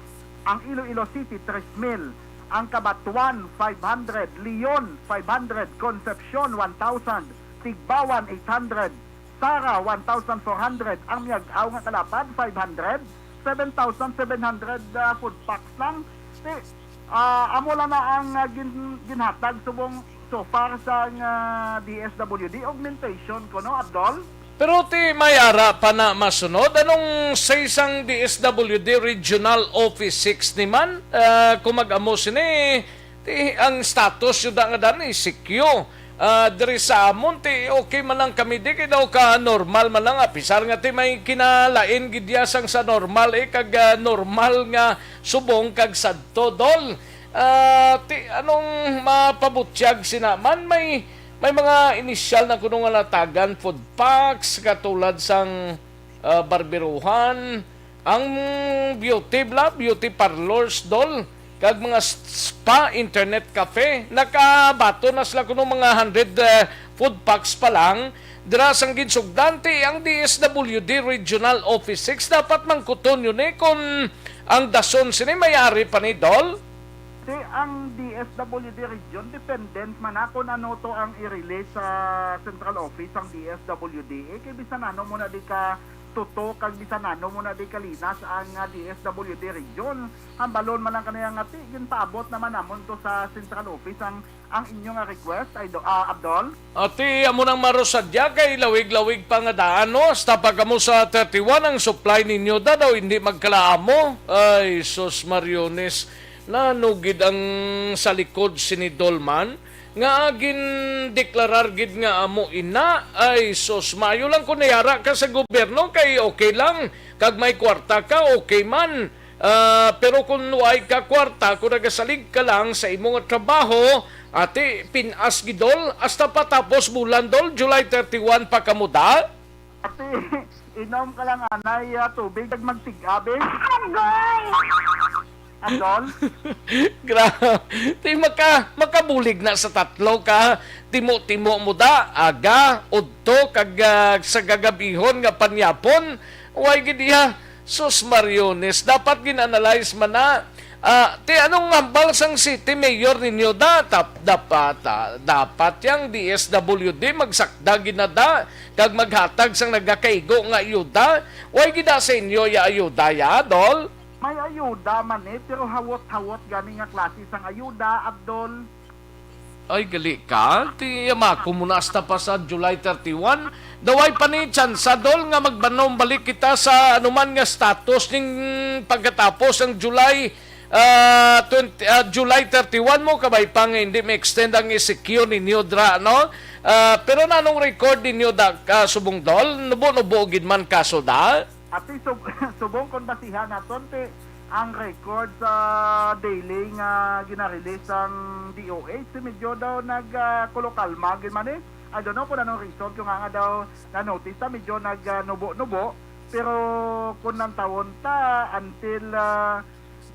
Ang Iloilo City, tres mil. Ang Cabatuan, five hundred. Leon, five hundred. Concepcion, one thousand. Tigbauan, eight hundred. Sara, one thousand four hundred. Ang Miag-ao nga kalapad, five hundred. Seven thousand seven hundred, ah, food packs lang. Ti, ah, amo lang na ang, ah, gin-, ginhatag subong so far sa nga D S W D augmentation ko, no, Abdol? Pero ti may ara pa na masunod. Anong say sang D S W D Regional Office six ni man? Ah, kung mag-amo sini, ti ang status yun nga dan, E C Q. Ah, diri sa amon, ti okay man lang kami, di kay daw ka normal man lang, apisar nga ti may kinalain gid ya sang sa normal, eh, kag, ah, normal nga subong kag sadto, Dol. Ah, ti anong mapabutyag sina man? May, may mga inisyal na kuno nga natagan food packs, katulad sang, ah, barberuhan, ang beauty bla, beauty parlors, Dol, kag mga s-, spa, internet cafe. Nakabaton na sila kuno mga hundred, eh, food packs pa lang. Dira sang ginsugdan ti ang D S W D Regional Office six, dapat mangkuton yun, eh, kung ang dason sini may ari pa ni, Dol. Ti ang D S W D region, dependent man na kung ano to ang i-release sa central office sang D S W D. Eh, kay bisan ano mo na di ka tuto, kag bisan ano mo na di ka linas ang, ah, D S W D region. Hambalon man lang kanila nga ti, ginpaabot naman namon to sa central office ang, ang inyo nga request, ay do, ah, Abdol? Ati, amo nang marusadya kay lawig-lawig pa nga daan, no? Hasta pa kamo sa thirty-one, ang supply ninyo da daw hindi magkalaamo. Ay, sus, Mariones, nano gid ang sa likod sini Dolman nga gindeklarar gid nga amo ina? Ay, sus, maayo lang kung nayara ka sa gobyerno kay okay lang, kag may kwarta ka, okay man. Ah, pero kung way ka kwarta, kung nagasalig ka lang sa imo nga trabaho, ati, pinas gid, Dol, hasta patapos bulan, Dol, July thirty-one pa kamo da? Ati, inom ka lang anay, ah, tubig, kag magtig-a, be. Agoy! Adol? Grabe. Ti maka, makabulig na sa tatlo ka. Timo-timo mo da, aga, udto, kag, ah, sa gagabihon nga panyapon. Way gid iya. Sus Mariones, dapat gin-analyze man na. Ah, ti anong hambal sang city mayor ninyo? Da-, tap-, dapat, ah, dapat yang D S W D magsakdag gid na da kag maghatag sang nagakaigo nga ayuda. Way gid da sa inyo ya ayuda ya, Dol? May ayuda man ni, pero hawot-hawot gani nga klase sang ayuda, Abdol. Ay, gali ka. Ti, yamako mo na hasta pa sa July thirty-one. Daw way pa ni tsansa, Dol, nga magbanom balik kita sa anuman nga status ning pagkatapos ang July, ah, twenty, ah, July thirty-one mo, kabay pa nga hindi ma-extend ang E C Q ninyo dra, no? Ah, pero nanong record ninyo da, ah, subong, Dol? Nubo-nubo gid man kaso da? Ati sub-, subong kon basihan naton, ti ang record sa daily nga gina-release sang D O H, si medyo daw nag, ah, kulo kalma gid man eh. I don't know kung anong reason, kung nga, nga daw na-notice ta, medyo nag, ah, nubo-nubo. Pero kung nantawon ta until, ah,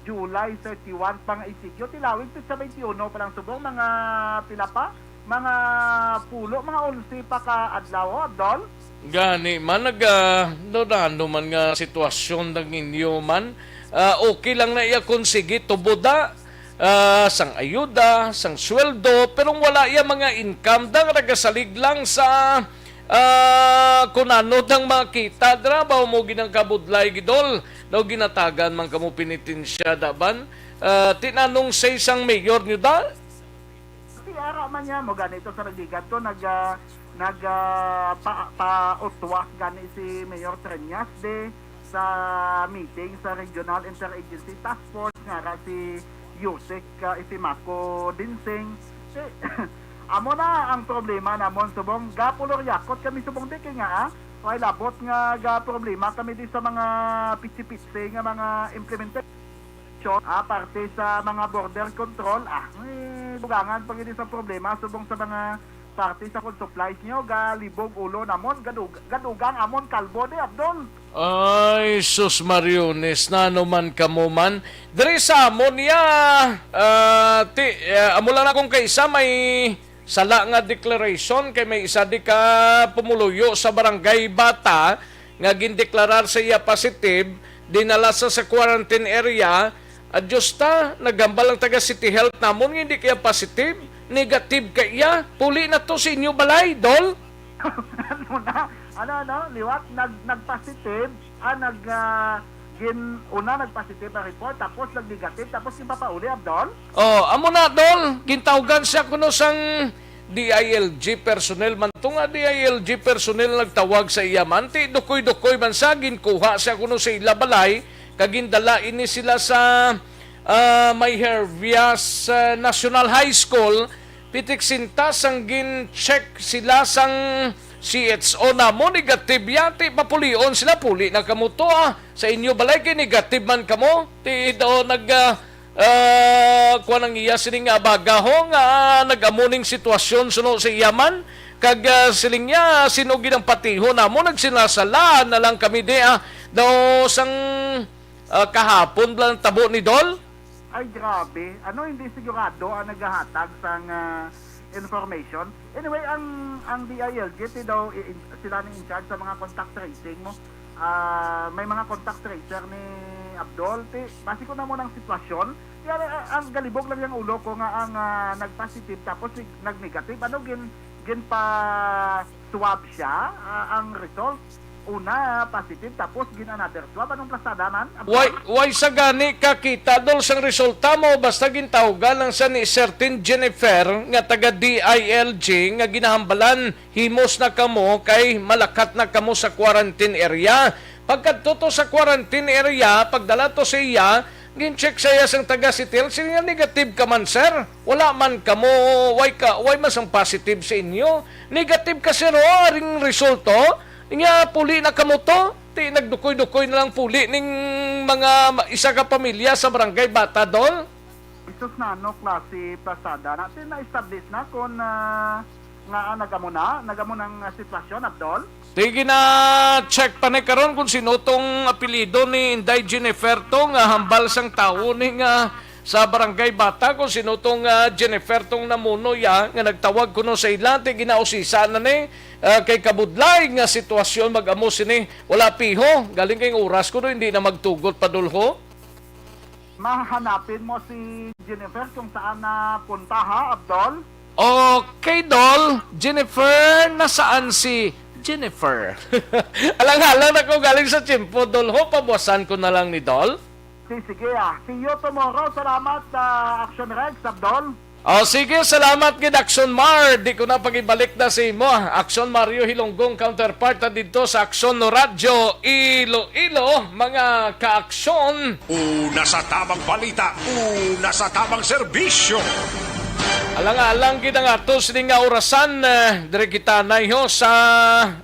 July thirty-one pa nga isigyo, ti lawig ti sa twenty-one pa lang subong, mga pila pa? Mga pulo, mga onse pa ka adlaw, oh, Abdol? Gani man, nag, ah, no, na, ano man nga sitwasyon ng inyo man, ah, okay lang na iya kung sige, tubo da, ah, sang ayuda, sang sweldo, pero wala iya mga income da, nagasalig lang sa, ah, kung ano dang makita, dra ba mo ginang kabudlay, gidol, daw ginatagan man kamo penitensya, da ban, ah, tinanong sa isang mayor nyo da? Si ara man niya, mo ganito sa nagligad ko, nag, ah, nag, ah, pa, pautwa gani si Mayor Treñas de sa meeting sa Regional Interagency Task Force nga ra si Yusek, ah, Isimaco Dinsing. Si, amo na ang problema namon subong, gapuluryakot kami subong di kay nga, ah, way labot nga ga problema kami di sa mga pitsi-pitsi nga mga implementation. Ah, parte sa mga border control, ah, may dugangan pa gid sa problema subong sa mga parte sa food supplies nyo, galibog ulo namon, gadug-, gadugang amon kalbo di, Abdol. Ay, sus Mariones, nano man kamo man. Diri sa amon ya, ah, ti, ah, amo lang akong kaisa may sala nga declaration kay may isa di ka pumuluyo sa Barangay Bata nga gindeklarar sa iya positive, dinala sa, sa quarantine area. Adyos ta, naghambal ang taga City Health namon nga hindi kaya positive, negative ka iya. Puli na to sa inyo balay, Dol? Ano na? Ano, ano? Liwat, nag, nag-positive, ah, nag, ah, gin, una nag-positive ang report, tapos nag-negative, tapos gipapauli, Abdol? Oh, amo na, Dol. Gintawgan siya kuno sang D I L G personnel man to nga D I L G personnel nagtawag sa iya man. Ti dukoy-dukoy man sa ginkuha siya kuno sa ila balay, kag gindala ini sila sa, ah, may Hervias, ah, National High School. Pitik sinta sang gin-check sila sang C H O namo, negative ya. Ti papulion sila, puli na kamo to, ah. Sa inyo balay kay negative man kamo. Ti daw nag, ah, ah, kuwan ang iya sining nga abaga ho nga nag-amo ning sitwasyon suno sa iya man. Kag, ah, siling niya, "Sino gid ang patiho namo? Nagsinasala na lang kami di, ah." Daw sang, ah, kahapon lang tabo ni Dol. Ay, grabe. Ano, hindi sigurado ang naghahatag sang, ah, information? Anyway, ang, ang D I L G, ti daw, i-, in-, sila ni in charge sa mga contact tracing mo. Ah, may mga contact tracer ni Abdol. Ti, base ko na mo ng sitwasyon, Kaya, ah, ang galibog lang yung ulo ko nga ang, ah, nag-positive tapos sig-, nag-negative. Ano, gin-, ginpa-swab siya, ah, ang result? Una, positive, tapos gin-another swab. Anong plasada man? Why, why sa gani ka kita, Dol, sang resulta mo? Basta gintawgan lang siya ni certain Jennifer nga taga D I L G nga ginahambalan, himos na kamo kay malakat na kamo sa quarantine area. Pagkadto to sa quarantine area, pagdala to sa iya, gin-check sa iya sang taga C T L, siling niya, "Negative ka man, sir. Wala man kamo, why ka, why man sang positive sa inyo? Negative ka, sir, oh, aring resulto. Nga puli na kamo to." Ti nagdukoy-dukoy na lang puli ning mga ma-, isa ka pamilya sa Barangay Bata, Dol. Isus na ano klase pasada na. Ti na-establish na kung, ah, nga, ah, nagamo na, nagamo ng, ah, sitwasyon, Abdol? Sige na, check pa ni karon kung sino tong apelyido ni Inday Jennifer to nga hambal sang tawo ni nga sa Barangay Bata, kung sino tong, ah, Jennifer tong namuno ya nga nagtawag kuno sa ila, ti ginausisa na ni, ah, kay kabudlay nga sitwasyon mag-amo sini. Wala piho, galing kay oras kuno hindi na magtugot pa, Dol, ho. Mahanapin mo si Jennifer kung saan na punta, ha, Abdol? Okay, Dol. Jennifer, nasaan si Jennifer? Alang-alang na ko galing sa tiyempo, Dol. Ho, pabuwasan ko na lang ni Dol. Si-, sige, ah. See you tomorrow. Salamat, ah, Action Rex, Abdol. Oh, sige, salamat gid, Action Mar. Di ko na pagibalik na sa imo, ah. Action Mario Hilonggong, counterpart na dito sa Action Radyo Iloilo, mga ka-aksyon. Una sa tamang balita, una sa tamang serbisyo. Alang-alang gid ang ato sini nga orasan, eh, diri kita nayho sa,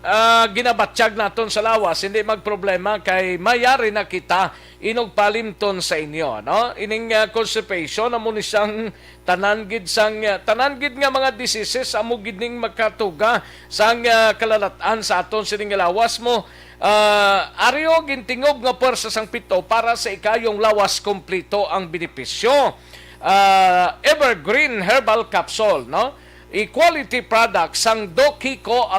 ah, ginabatyag naton sa lawas. Hindi magproblema kay mayari na kita inugpalimton sa inyo, no? Ining, ah, constipation amo ni sang tanan gid sang, ah, tanan gid nga mga diseases amo gid ning makatuga sang, ah, kalalat-an sa aton sining lawas mo. Ah, ari o gintingob nga puwersa sang pito para sa ikayong lawas, kompleto ang benepisyo. Ah, Evergreen Herbal Capsule, no? I-quality product sang Dokiko.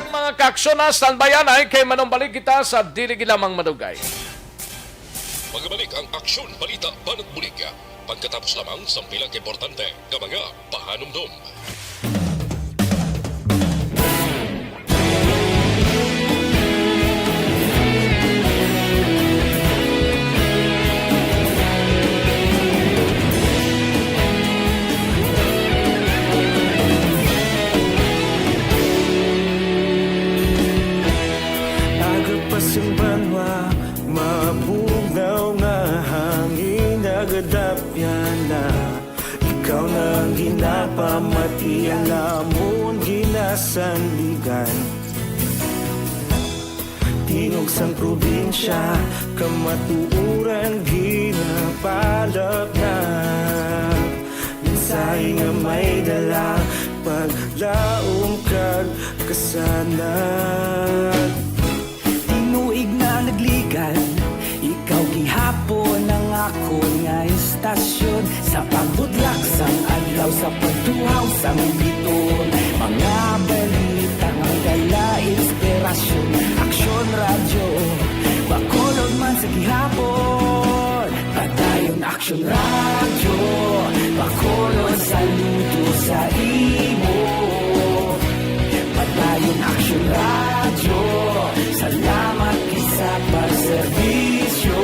Mga kaaksyon, standby anay kay manumbalik kita sa dili gid lamang madugay. Magabalik ang Aksyon, Balita, Banat Bulig. Pagkatapos lamang sang pila ka importante nga mga pahanumdom. Aga pa sing banwa, mabugnaw nga hangin nagadapyan na. Ikaw na ang ginapamati, ang amon ginasandigan. Tingog sang probinsya, kamatuoran ginapalapnag. Mensahe nga may dala, paglaom kag kasanag. Tinuig na nagligan, ikaw gihapon ang akon nga istasyon. Sa pagbudlak sang adlaw, sa pagtuhaw sang biton, mga balita nga dala inspirasyon. Aksyon Radyo, Bacolod man sa gihapon. Padayon Aksyon Radyo, Bacolod, saludo sa imo. Padayon Aksyon Radyo, salamat gid sa pagserbisyo.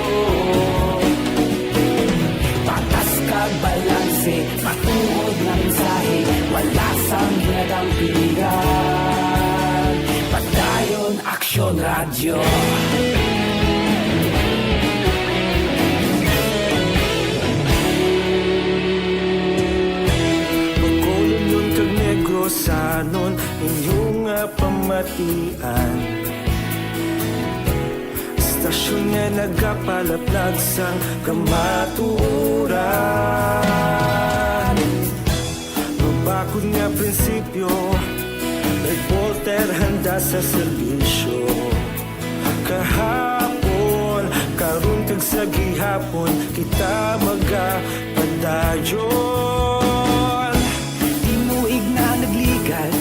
Patas kag balanse, matuod nga mensahe, wala sang ginadampigan. Padayon Aksyon Radyo. Bacolod, Union kag Negros, Sanon inyo nga pamatian, istasyon nga nagapalaplag sang kamatuoran. Mabakod nga prinsipyo, reporter handa sa serbisyo. Kahapon, karon kag sa gihapon, kita magapadayon. Tinuig na nagligad,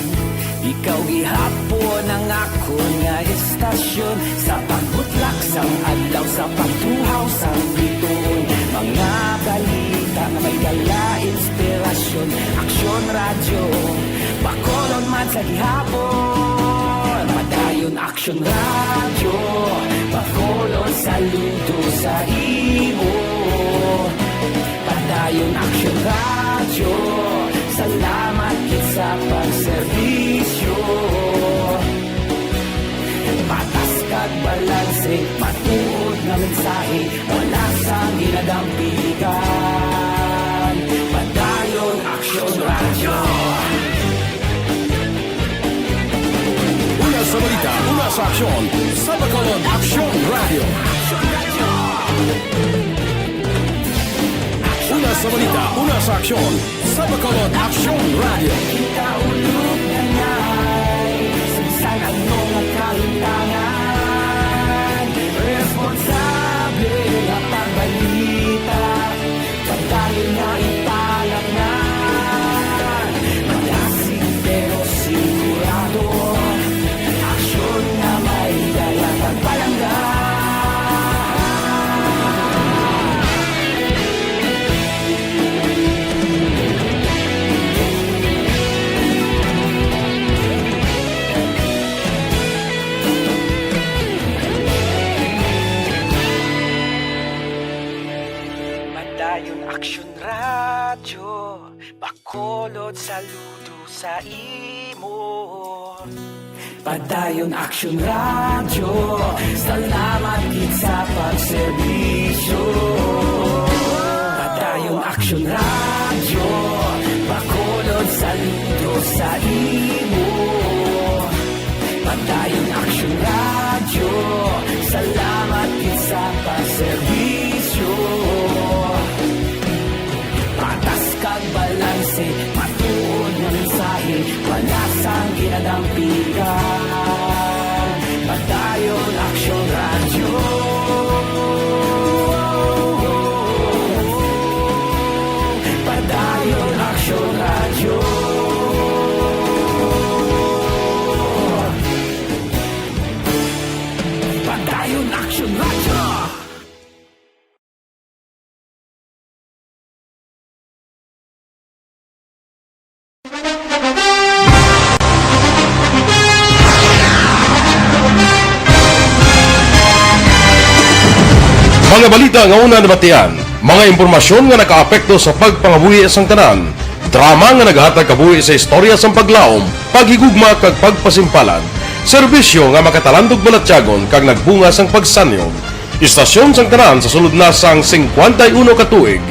ikaw gihapon ang akon nga estasyon. Sa pagbutlak sang adlaw, sa pagtuhaw sang bituon, mga balita nga may dala inspirasyon. Aksyon Radyo, Bacolod man sa gihapon. Padayon Aksyon Radyo, Bacolod saludo sa imo. Padayon Aksyon Radyo, salamat gid sa pagserbisyo. Patas kag balanse, matuod nga mensahe, wala sang ginadampigan. Padayon Aksyon Radyo. Una sa balita, una sa aksyon, sa Bacolod Aksyon Radyo. Una sa balita, una sa aksyon, sa Bacolod Aksyon Radyo. Kita ulog na ngay, sa bisan ano nga kalutangan, responsable nga pagbalita. Padayon nga ipalaknan, malasig pero sigurado. Aksyon nga may dala kag palangga. Padayon Aksyon Radyo, Bacolod saludo sa imo. Padayon Aksyon Radyo, salamat gid sa pagserbisyo. Padayon Aksyon Radyo, Bacolod saludo sa imo. Padayon Aksyon Radyo, salamat gid sa pagserbisyo. Patas kag balanse, matuod nga mensahe, wala sang ginadampigan. Padayon Aksyon Radyo. Padayon Aksyon Radyo. Padayon Aksyon Radyo. Mga balita nga una nabatian, mga impormasyon nga nakaapekto sa pagpangabuhi sang tanan, drama nga nagahatag kabuhi sa istorya sang paglaom, paghigugma kag pagpasimpalan, serbisyo nga makatalandog balatyagon kag nagbunga sang pagsanyog. Istasyon sang tanan sa sulod na sang singkwenta y uno ka tuig.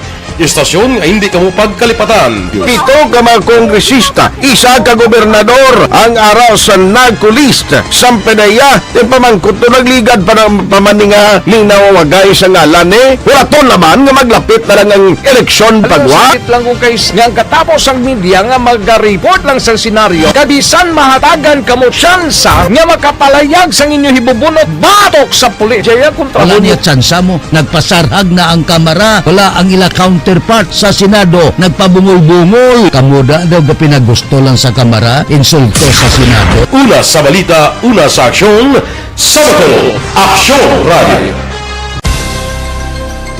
Istasyon nga hindi kamo pagkalipatan. Pito ka mga kongresista, isa ka gobernador ang ara sa narco list. Sang P D E A, ipamangkot to, nagligad pa na, pa man ni nga linaw wagay sa ngalan ni. Hulaton naman nga maglapit na lang ang eleksyon, pagwa. Sakit lang kung kay s-, nga ang katapos ang media nga maga-report lang sa senaryo, kabisan mahatagan kamo tsansa nga makapalayag sang inyo hibubunot batok sa pulis. Jaya kontra. Wala niya tsansa mo. Nagpasarhag na ang Kamara. Wala ang ila counterpart sa Senado. Nagpabungol-bungol. Kamo da daw gapinagusto lang sa Kamara. Insulto sa Senado. Una sa balita, una sa aksyon, sa Bacolod Aksyon Radio.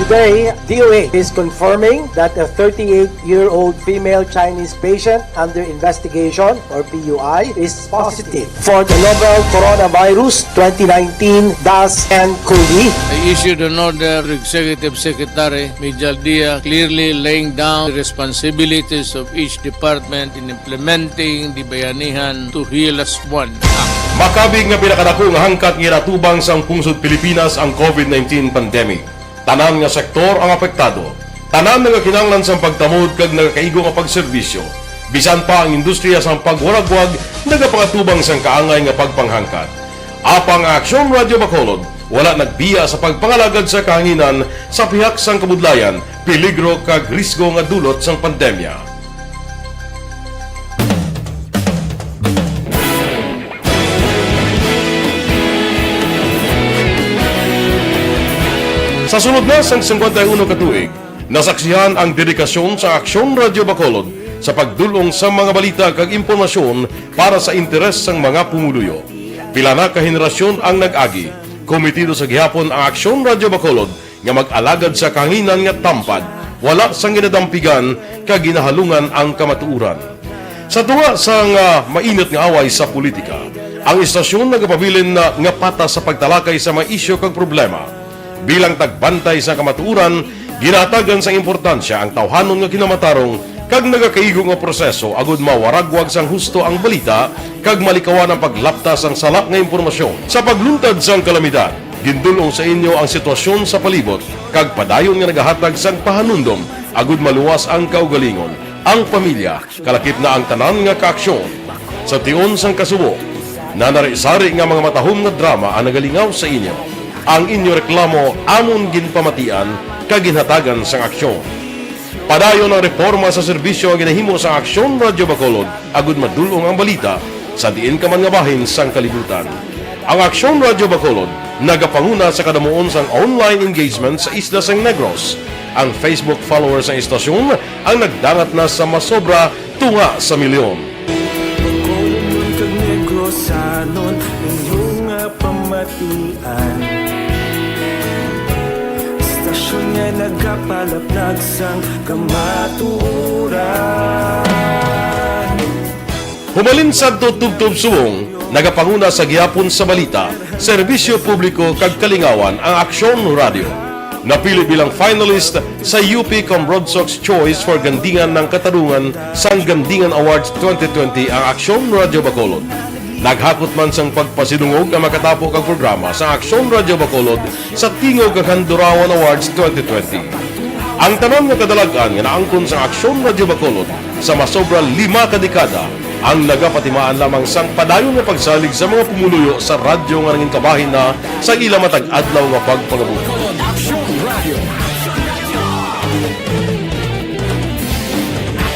Today, D O H is confirming that a thirty-eight-year-old female Chinese patient under investigation, or P U I, is positive for the novel Coronavirus twenty nineteen dash N COVID. I issued an order to Executive Secretary Mijal Dia, clearly laying down the responsibilities of each department in implementing the Bayanihan to Heal Us One Act. Makabig nga pinakadako nga hangkat nga ginatubang sang pungsod Pilipinas ang COVID nineteen pandemic. Tanan nga sektor ang apektado. Tanan nagakinahanglan sang pagtamod kag nagakaigo nga pagserbisyo. Bisan pa ang industriya sang pagwaragwag nagapangatubang sang kaangay nga pagpanghangkat. Apang ang Aksyon Radyo Bacolod wala nagbiya sa pagpangalagad sa kahanginan sa pihak sang kabudlayan, peligro kag risgo nga dulot sang pandemya. Sa sulod na sang singkwenta y uno ka tuig, nasaksihan ang dedikasyon sa Aksyon Radyo Bacolod sa pagdul-ong sa mga balita kag impormasyon para sa interes sang mga pumuluyo. Pila na ka henerasyon ang nag-agi. Komitido sa gihapon ang Aksyon Radyo Bacolod nga mag-alagad sa kahanginan nga tampad, wala sang ginadampigan kag ginahalungan ang kamatuoran. Sa tunga sang, ah, mainit nga away sa politika, ang istasyon nagapabilin na nga patas sa pagtalakay sa mga isyu kag problema. Bilang tagbantay sa kamatuoran, ginahatagan sang importansya ang tawhanon nga kinamatarong kag nagakaigo nga proseso agud mawaragwag sang husto ang balita kag malikawan ang paglapta sang sala nga impormasyon. Sa pagluntad sang kalamidad, gindul-ong sa inyo ang sitwasyon sa palibot kag padayon nga nagahatag sang pahanumdom agud maluwas ang kaugalingon, ang pamilya, kalakip na ang tanan nga kaaksyon. Sa tion sang kasubo, nanari-sari nga mga matahom nga drama ang nagalingaw sa inyo. Ang inyo reklamo amon ginpamatian kag ginhatagan sang aksyon. Padayon ang reporma sa serbisyo nga ginahimo sang Aksyon Radyo Bacolod agud madul-ong ang balita sa diin ka man nga bahin sang kalibutan. Ang Aksyon Radyo Bacolod nagapanguna sa kadamuon sang online engagement sa isla sang Negros. Ang Facebook followers sang istasyon ang nagdangat na sa masobra tunga sa milyon. Bacolodnon kag Negrosanon, inyo nga pamatian. Istasyon nga nagapalaplag sang kamatuoran. Humalin sadto tubtob subong, nagapanguna sa gihapon sa balita, serbisyo publiko kag kalingawan ang Aksyon Radyo. Napili bilang finalist sa U P Comrade Sox Choice for Gandingan ng Katarungan sang Gandingan Awards twenty twenty ang Aksyon Radyo Bacolod. Naghakot man sang pagpasidungog ang makatapo kag programa sa Aksyon Radyo Bacolod sa Tingog kag Handurawan Awards twenty twenty. Ang tanan nga kadalag-an nga naangkon sa Aksyon Radyo Bacolod sa masobra lima ka dekada ang nagapatimaan lamang sang padayon nga pagsalig sa mga pumuluyo sa radyo nga nangin kabahin na sa ila matag adlaw nga pagpangabuhi. Bacolod Aksyon Radyo.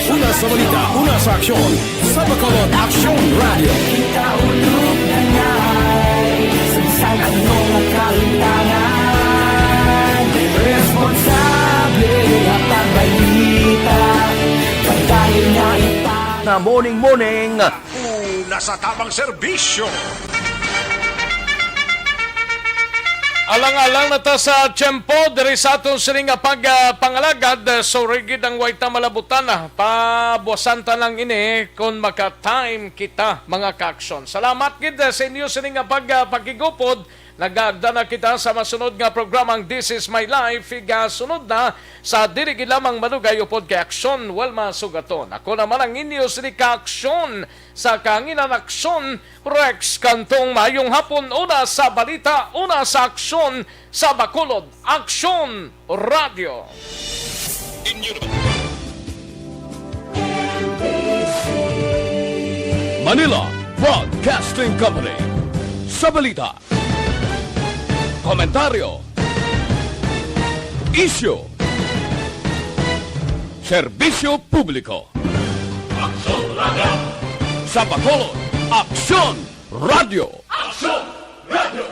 Una sa balita, una sa aksyon, sa Bacolod Aksyon Radyo. Kita ulog na ngay, sa ano nga kalimtangan, responsable nga pagbalita, pagdali nga ita. Na morning, morning. Una sa tamang serbisyo. Alang-alang na ta sa tiyempo diri sa aton sini nga pag, ah, pangalagad. So, rigid ang way ta malabutan, ah. Pabuwasan ta lang ini kon maka-time kita, mga kaaksyon. Salamat gid, ah, sa inyo sini nga pag, ah, pakigupod. Nagaagda na kita sa masunod nga programang This Is My Life. Igasunod na sa dili gid lamang madugay upod kay Aksyon Wilma Sugaton. Ako naman ang inyo sini ka-aksyon sa Kahanginan Aksyon, Rex Cantong. Maayong hapon, una sa balita, una sa aksyon, sa Bacolod Aksyon Radyo. Inyo naman. Manila Broadcasting Company. Sa balita, komentaryo, isyu, serbisyo publiko. Aksyon Radyo. Sa Bacolod, Aksyon Radyo. Aksyon Radyo.